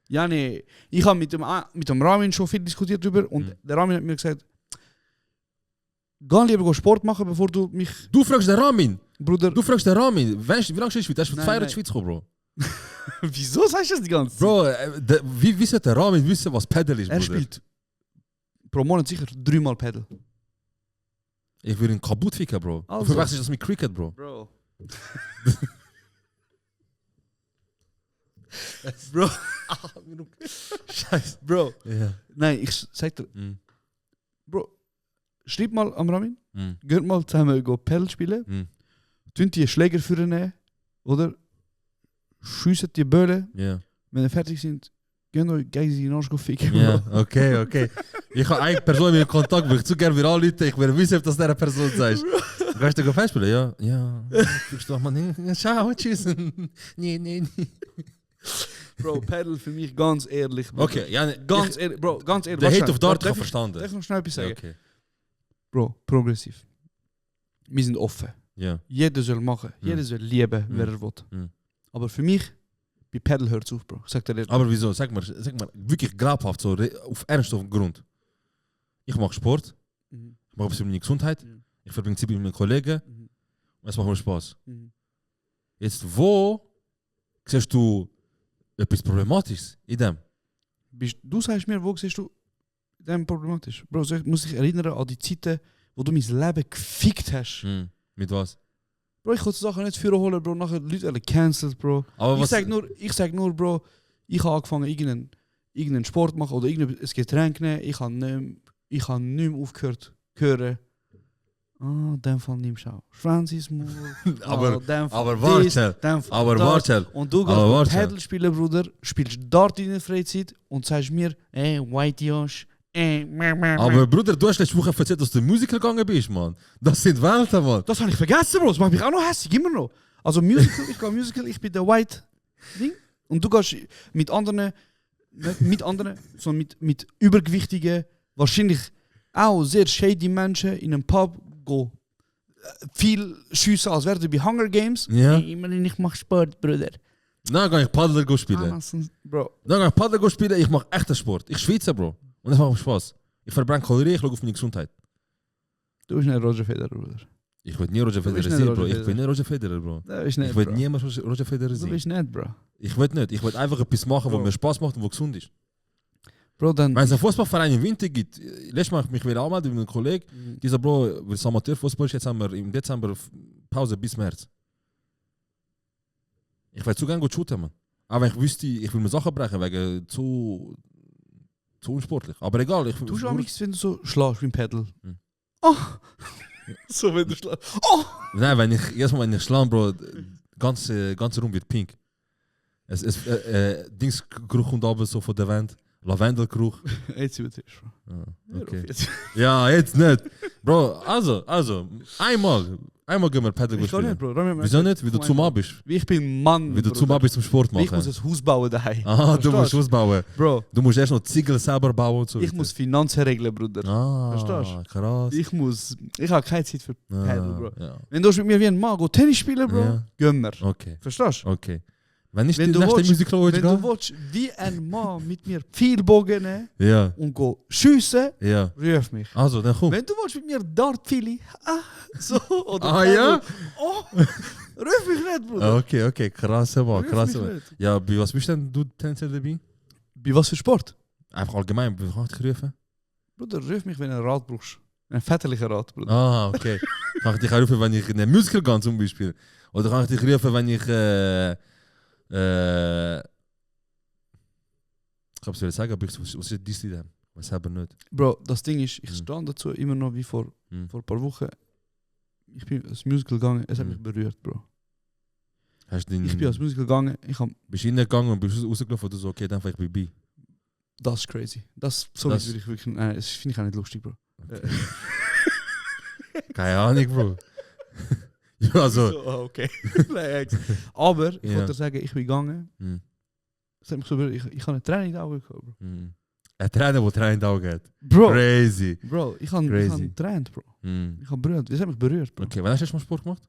Ja, nee. Ich habe mit dem Ramin schon viel diskutiert darüber und der Ramin hat mir gesagt, geh lieber Sport machen, bevor du mich, Du fragst den Ramin. Bruder... Du fragst den Ramin. Wie lange ist die Schweiz? Der ist von Nein, 2 Jahren in nein. die Schweiz gekommen, Bro. Wieso sagst du das die ganze Zeit? Bro, wie sollte der Ramin wissen, was Pedal ist, Er Bruder? spielt pro Monat sicher 3 Mal Pedal. Ich will ihn kaputt ficken, Bro. Also. Du verwechselst das mit Cricket, Bro. Bro. Bro. Scheiße. Bro. Ja. Nein, ich sag dir, Mm. Bro, schreib mal am Ramin, Mm. geht mal zusammen go Pedal spielen, Mm. tun die Schläger für nehmen, oder? Schiessen die Böllen, Ja. wenn ihr fertig sind, gehen euch gegenseitig in den Arsch go ficken. Ja, Bro. okay. Ich habe eine Person mit Kontakt, wo ich zu gerne wieder anrufen, ich will wissen, ob das der Person sagst. Gehst du Fan spielen? Ja. Ja. Ich doch mal nicht. Ciao, tschüss. Nee. Bro, Pedal für mich ganz ehrlich. Bro. Okay, ja, Ganz ehrlich, Bro, ganz ehrlich. Der Warte Hate of schnell. Dart, ich Darf habe verstanden. Darf ich noch schnell etwas sagen? Okay. Bro, progressiv. Wir sind offen. Ja. Jeder soll machen, jeder soll lieben, wer er will. Mm. Aber für mich, bei Pedal hört es auf, Bro. Sag dir ehrlich. Aber wieso? Sag mal, wirklich glaubhaft, so auf ernsthaft Grund. Ich mache Sport, Mhm. ich mache etwas für meine Gesundheit, Mhm. ich verbringe Zeit mit meinen Kollegen Mhm. und es macht mir Spaß. Mhm. Jetzt, wo siehst du etwas Problematisches in dem? Du sagst mir, wo siehst du dem problematisch? Bro, ich muss dich erinnern an die Zeiten, wo du mein Leben gefickt hast. Hm. Mit was? Bro, ich kann die Sachen nicht führen holen, Bro. Nachher die Leute alle cancelled, Bro. Aber Ich sag nur, Bro, ich habe angefangen, irgendeinen Sport machen oder irgendein Getränk nehmen. Ich habe nicht mehr aufgehört zu hören. Ah, dem Fall nimmst du auch. Francis Moore. Aber- dem Fall aber dies, warte, dem Fall aber das. warte. Und du aber gehst warte. Pedal spielen, Bruder, spielst Dart in der Freizeit und sagst mir, White Josh, Aber Bruder, du hast letzte Woche erzählt, dass du Musical gegangen bist, Mann. Das sind Welten, Mann. Das habe ich vergessen, Bro. Das macht mich auch noch hässlich, immer noch. Also Musical, ich gehe Musical, ich bin der White Ding. Und du gehst mit anderen, nicht mit anderen, sondern mit übergewichtigen, wahrscheinlich auch sehr shady Menschen in einem Pub go viel schiessen, als wären bei Hunger Games. Ja. Nee, ich mache Sport, Bruder. Dann gehe ich Paddler go spielen. Bro. Dann gehe ich Paddler go spielen, ich mache echten Sport. Ich schwitze, Bro. Und das macht mir Spaß. Ich verbrenne Kalorien, ich schaue auf meine Gesundheit. Du bist nicht Roger Federer, Bruder. Ich will nie Roger bist Federer nicht sein, Roger Bro. Ich Federer. bin nicht Roger Federer, Bro. Du bist nicht, Ich will Bro. niemals Roger Federer Du sein. bist nicht, Bro. Ich will nicht. Ich will einfach etwas machen, was Bro. mir Spaß macht und was gesund ist. Bro, dann... Wenn es einen Fußballverein im Winter gibt, letztes Mal habe ich mich wieder anmelden mit einem Kollegen. Dieser Bro, weil es Amateurfußball ist, jetzt haben wir im Dezember Pause bis März. Ich will zu gerne gut shooten, man. Aber ich wüsste, ich will mir Sachen brechen, wegen zu unsportlich. Aber egal, ich Du schon nichts, wenn du so schlägst wie ein Pedal. Hm. Oh! So, wenn du schlägst. Oh! Nein, jedes Mal, wenn ich schlage, Bro, ganze Raum wird pink. Dingsgeruch kommt aber so von der Wand. Lavendelgeruch. Jetzt übertriebst du. Ah, okay. Ja, jetzt nicht. Bro, also, einmal gehen wir Pedal Ich kann spielen. nicht, Bro. Wieso nicht? Wie du zu mal bist. Wie ich bin Mann. Wie du zu mal bist zum Sport Ich muss machen. ein Haus bauen daheim. Ah, du Verstehst musst ausbauen. Bro, Du musst erst noch Ziegel selber bauen und so. ich muss Finanzen regeln, Bruder. Ah, Verstehst krass. Ich habe keine Zeit für Pedal, Bro. Ja. Wenn du mit mir wie ein Mann go Tennis spielen, Bro, Ja. gehen wir. Okay, Verstehst du? okay. Wenn nicht die Wenn du nächste willst- Musical Wenn du gehen? willst, wie ein Mann mit mir viel Bogen nehmen Ja, und go schiessen, ja. ruf mich. Also, dann komm. Wenn du willst mit mir Dart Philly, so, oder Ah, Pedal, ja? Oh, ruf mich nicht, Bruder. Okay, krass, Mann, Ruf krass. mich Mann. nicht. Ja, bei was bist denn du tendenziell dabei? Bei was für Sport? Einfach allgemein, wie kann ich dich rufen? Bruder, ruf mich, wenn du ein Rad brauchst. Ein väterlicher Rat, Bruder. Ah, okay. Kann ich dich auch rufen, wenn ich in eine Musical gehe zum Beispiel? Oder kann ich dich rufen, wenn ich... ich glaube, es würde sagen, aber was ist dies denn? Was haben wir nicht? Bro, das Ding ist, ich Hm. stand dazu immer noch wie vor Hm. ein paar Wochen. Ich bin als Musical gegangen, es hat Hm. mich berührt, Bro. Hast du Ich bin als Musical gegangen, bist du reingegangen und bist rausgelaufen oder so, okay, dann fahr ich bei. das ist crazy. Das Das- würde ich wirklich, nein, das finde ich auch nicht lustig, Bro. Keine Ahnung, Bro. Ja, also... okay. Nein, aber ich Ja. wollte dir sagen, ich bin gegangen. Hm. Es hat mich so berührt, ich habe eine Träne in die Augen gehabt, Bro. Hm. Ein Trainer, der Trainer in den Augen hat. Bro, Crazy. Bro, ich habe Crazy. getränt, Bro. Hm. Ich habe berührt, das hat mich berührt, Bro. Okay, wann hast du erst mal Sport gemacht?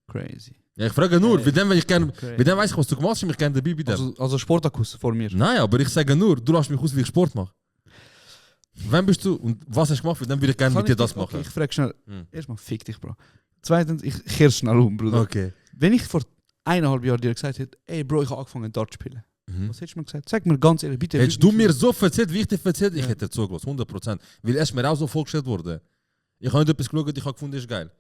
Crazy. Ja, ich frage nur, bei dem, wenn ich gerne... Crazy. Bei dem weiss ich, was du gemacht hast, ich gerne dabei bei dem. Also Sportakus vor mir. Nein, aber ich sage nur, du lässt mich aus, wie ich Sport mache. Wann bist du und was hast du gemacht? Dann würde ich gerne Kann mit dir ich das dich- okay, machen. ich frage schnell. Hm. Erstmal fick dich, Bro. Zweitens, ich kehr schnell um, Bruder. Okay. Wenn ich vor 1,5 Jahren dir gesagt hätte, ey Bro, ich habe angefangen Dart zu spielen. Was hättest du mir gesagt? Sag mir ganz ehrlich, bitte. Hättest du mir so erzählt, wie ich dir erzählt, ich Ja. hätte dir zugelassen, 100%. Weil er ist mir auch so vorgestellt worden. Ich habe nicht etwas geschaut, ich habe gefunden, das ist geil.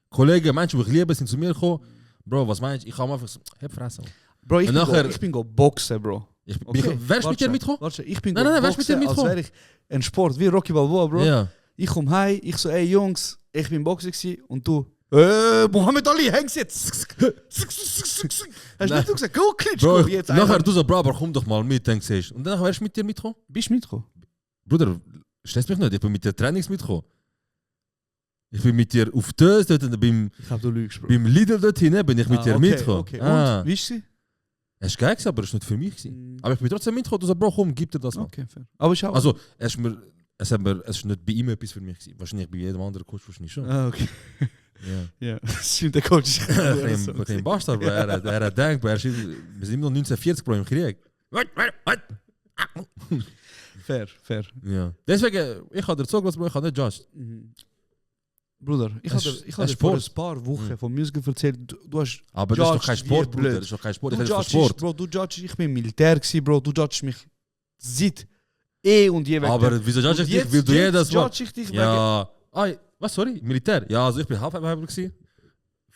Kollegen, Menschen, die ich liebe, sind zu mir gekommen. Bro, was meinst du? Ich habe einfach so, hab Fresse. Bro, ich Und bin, nachher- ich bin go boxen, Bro. Wer ist mit dir mitgekommen? Warte, ich bin Nein, go nein, wer ist mit dir boxen, als mitgekommen? wäre ich ein Sport, wie Rocky Balboa, Bro. Ja. Ich komme heim, ich so, ey Jungs, ich bin Boxer gewesen und du, Mohammed Ali, hängst jetzt. Hast du nicht gesagt, go Klitschko, Bro, jetzt nachher einmal. du so, Bro, aber komm doch mal mit, denkst du. Und dann wärst du mit dir mitgekommen? Bist du mitgekommen? Bruder, stresst mich nicht, ich bin mit dir Trainings mitgekommen. Ich bin mit dir auf Tös, dort beim Ich glaube, du lügst, Bro. Lidl dort hinten, bin ich mit dir mitgekommen. Okay. Ah. Und, wie ist sie? Es war geil, gewesen, aber es war nicht für mich. Gewesen. Aber ich bin trotzdem mitgekommen, du so, Bro, komm, gib dir das mal. Okay, fair. Aber schau. Also, es ist nicht bei ihm etwas für mich gewesen. Wahrscheinlich bei jedem anderen Coach wahrscheinlich schon. Ah, okay. Ja. Ja, das stimmt, der Coach ist Kein Bastard, Bro. Er hat gedacht, wir sind immer noch 1940, Bro, im Krieg. Fair. Ja. Deswegen, ich habe dir zugelassen, Bro, ich habe nicht judged. Bruder, ich Es habe ist dir vor Sport. ein paar Wochen von Musiker erzählt, du hast Aber das ist doch kein judged Sport, wie Bruder. blöd. Das ist doch kein Sport. Ich Du rede von judgest, Sport. Bro, du judgest, ich bin im Militär gewesen, Bro, du judgest mich seit und je weg. Aber wieso judge ich dich? Weil du jedes Mal... judge ich dich Ja... Ah, was, sorry? Militär? Ja, also ich bin Halbweiber gewesen.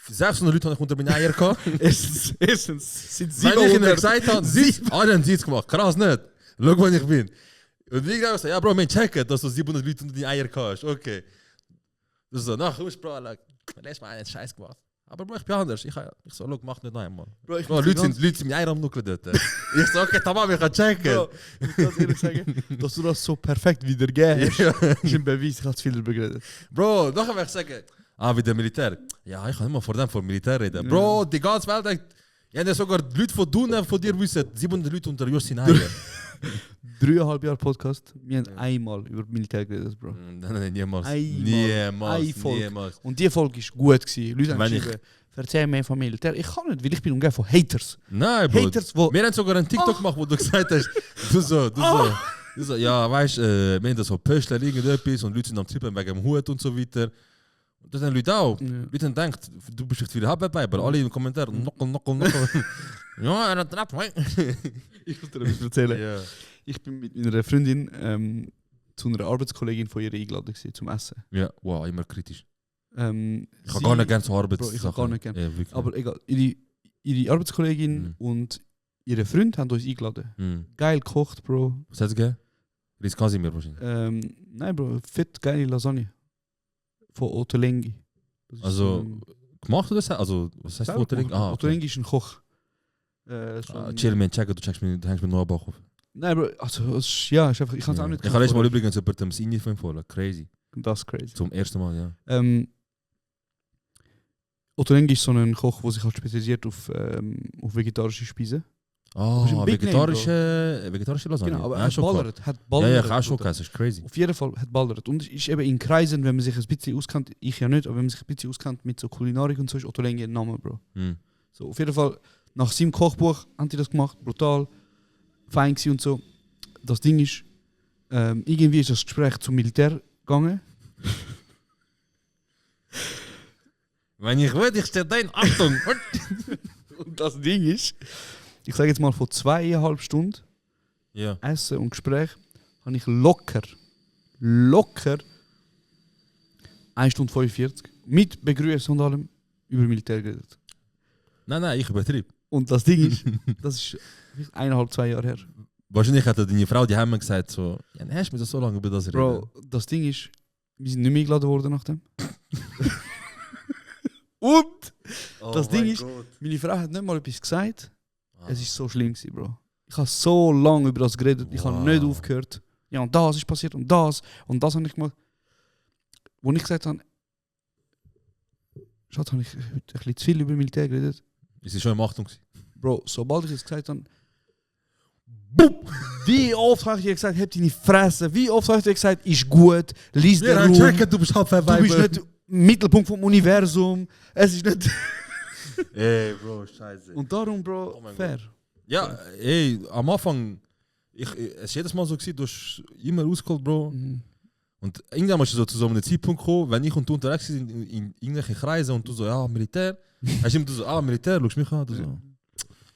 600 Leute habe ich unter meinen Eier gehabt. Erstens sind Wenn ich ihnen 700. gesagt habe, alle haben Sitz gemacht. Krass nicht. Schau, wo ich bin. Und ich habe gesagt, ja, Bro, mein checken, dass du 700 Leute unter die Eier hast. Okay. Das ist so, na, gut, Bro, lass mal einen Scheiß gemacht. Aber Bro, ich bin anders. Ich so, schau, mach nicht noch einmal. Bro, ich Bro, Leute sind mit Eier am Nuckeln dort. Ich so, okay, tamam, ich kann checken. Bro, ich muss ganz ehrlich sagen, dass du das so perfekt wiedergeben hast, ist ein Beweis, ich habe zu viel darüber geredet. Bro, noch einmal sagen, wie der Militär. Ja, ich kann nicht mal vor dem Militär reden. Bro, die ganze Welt denkt, ja, sogar die Leute von Dune von dir wissen, 700 Leute unter Justin Eier. 3,5 Jahre Podcast, wir haben einmal über Militär geredet, Bro. Nein, niemals. Einmal. Eine Folge. Niemals. Und die Folge war gut gewesen. Leute haben Wenn ich- geschrieben, erzähl mir von Militär. Ich kann nicht, weil ich bin umgeben von Haters. Nein, Bro. Haters, wo... Wir haben sogar einen TikTok gemacht, wo du gesagt hast, du so, ja, weißt du, wir haben da so Pöstler, irgendetwas und Leute sind am Trippen wegen dem Hut und so weiter. Und das haben Leute auch. Ja. Leute haben gedacht, du bist echt wieder Halbweiber. Alle in den Kommentaren, Nockel. Ja, er hat Trap, Ich muss dir etwas erzählen. Ja. Ich bin mit meiner Freundin zu einer Arbeitskollegin von ihr eingeladen gewesen, zum Essen. Ja, wow, immer kritisch. Ich habe Sie- gar nicht gerne so Arbeits. Bro, ich hab gar nicht gern. Ja, wirklich. Aber egal, ihre Arbeitskollegin und ihre Freund haben uns eingeladen. Mhm. Geil gekocht, Bro. Was hat es gegeben? Riz Casimir wahrscheinlich. Nein, Bro, fett geile Lasagne. Von Ottolenghi. Das ist Also, so ein- gemacht oder so? Also, was heißt selber Ottering? gemacht. Ah, okay. Ottolenghi ist ein Koch. So ein- Chill, man, checken, du hängst mir nur am Bauch auf. Nein, Bro, also, es ist, ja, ist einfach, ich kann es auch nicht. Ich habe letztes Mal übrigens über dem Sinni von empfohlen. Crazy. Das ist crazy. Zum ersten Mal, ja. Ottolenghi ist so ein Koch, der sich halt spezialisiert auf vegetarische Speisen. Ah, ist ein Big Name, vegetarische Lasagne. Genau, aber ja, hat schon ballert. klar. Hat Ja, ballert. ja, ich habe schon Bruder. gegessen, das ist crazy. Auf jeden Fall hat ballert. Und es ist eben in Kreisen, wenn man sich ein bisschen auskennt, ich ja nicht, aber wenn man sich ein bisschen auskennt mit so Kulinarik und so, ist Ottolenghi ein Name, Bro. Mhm. So, auf jeden Fall, nach seinem Kochbuch haben die das gemacht, brutal, fein gewesen und so. Das Ding ist, irgendwie ist das Gespräch zum Militär gegangen. Wenn ich will, ich stelle dein Achtung. Und das Ding ist, ich sage jetzt mal von 2,5 Stunden Ja. Essen und Gespräch, habe ich locker 1 Stunde 45 mit Begrüßen und allem über Militär geredet. Nein, ich übertrieb. Und das Ding ist, das ist 1,5, 2 Jahre her. Wahrscheinlich hat deine Frau, die haben mir gesagt, so, ja, hast du mir das so lange über das reden? Bro, das Ding ist, wir sind nicht mehr eingeladen worden nach dem. Und das Ding ist, meine Frau hat nicht mal etwas gesagt. Es war so schlimm gewesen, Bro. Ich habe so lange über das geredet, ich habe nicht aufgehört. Ja, und das ist passiert und das habe ich gemacht. Wo ich gesagt habe, Schatz, habe ich heute ein bisschen zu viel über Militär geredet. Ist sie schon im Achtung gewesen? Bro, sobald ich es gesagt habe, boom! Wie oft habe ich dir gesagt, hab deine Fresse? Wie oft habe ich dir gesagt, ist gut, lies den Raum. du bist halb Du bist nicht Mittelpunkt vom Universum. Es ist nicht... Ey, Bro, scheiße. Und darum, Bro, Oh mein fair. Ja, ey, am Anfang, es ist jedes Mal so gewesen, du hast immer ausgeholt, Bro. Und irgendwann ist so zu so einem Zeitpunkt gekommen, wenn ich und du unterwegs sind in irgendwelchen Kreisen und du so, ja, Militär. Hast du immer so, Militär, schaust mich an, du so.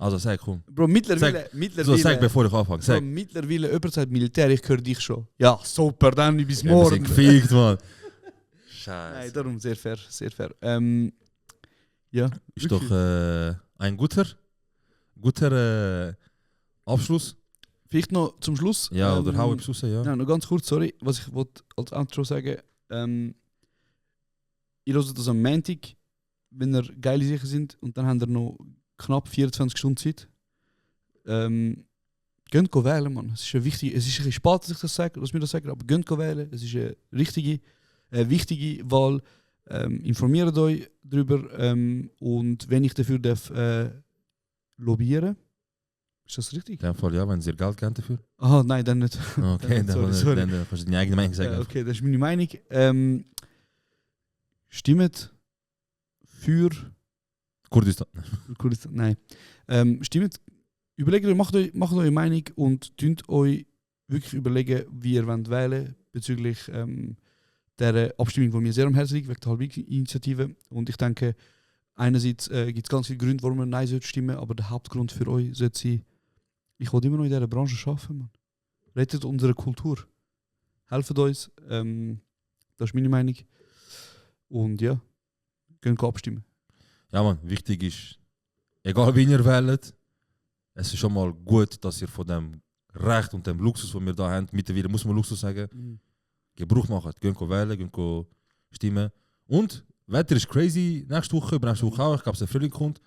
Also sag, komm. Bro, mittlerweile... So, sag, bevor ich anfange. Bro, Sag. mittlerweile jemand sagt Militär, ich höre dich schon. Ja, super, dann bis Wir morgen. sind gefickt, Mann. Nein, Scheiße. darum sehr fair, sehr fair. Ja. Ist doch ein guter Abschluss. Vielleicht noch zum Schluss. Ja, oder hau etwas raus, ja. Ja, noch ganz kurz, sorry, was ich wollte als Outro sagen. Ihr hört das am Montag, wenn ihr geile Sachen sind, und dann habt ihr noch knapp 24 Stunden Zeit. Gönnt go wählen, Mann. Es ist ein bisschen spät, dass ich das sage, dass wir das sagen, aber gönnt go wählen. Es ist eine wichtige Wahl. Informiert euch darüber. Und wenn ich dafür darf lobbyieren, ist das richtig? In dem Fall ja, wenn sie ihr Geld geben dafür. Aha, nein, dann nicht. Okay, sorry. dann kannst du deine eigene Meinung sagen. Ja, okay, das ist meine Meinung. Stimmt für Kurdistan. Kurdistan, nein. Stimmt, überlegt euch, macht eure Meinung und tünt euch wirklich überlegen, wie ihr wollt wählen bezüglich der Abstimmung, die mir sehr am Herzen liegt, wegen der Halbwegs-Initiative. Und ich denke, einerseits gibt es ganz viele Gründe, warum man Nein sollte stimmen, aber der Hauptgrund für euch sollte sein, ich will immer noch in dieser Branche arbeiten, Mann. Rettet unsere Kultur. Helft uns. Das ist meine Meinung. Und ja, können abstimmen. Ja, Mann, wichtig ist, egal wie ihr wählt, es ist schon mal gut, dass ihr von dem Recht und dem Luxus, den wir da haben, mittlerweile muss man Luxus sagen, Gebrauch macht. Gehen wählen, gehen stimmen. Und Wetter ist crazy, nächste Woche, übernächste Woche auch, ich glaube, es der Frühling kommt.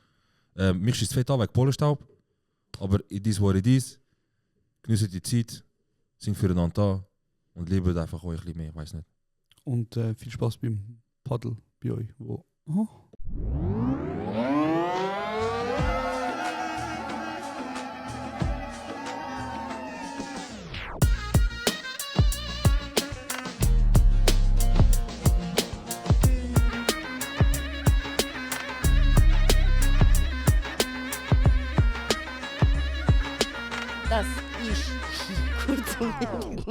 Mich schießt fett an wegen Polenstaub. Aber it is what it is. Genießt die Zeit, sind füreinander da und liebt einfach euch ein bisschen mehr, ich weiß nicht. Und viel Spaß beim Paddel bei euch. Das ist kurz und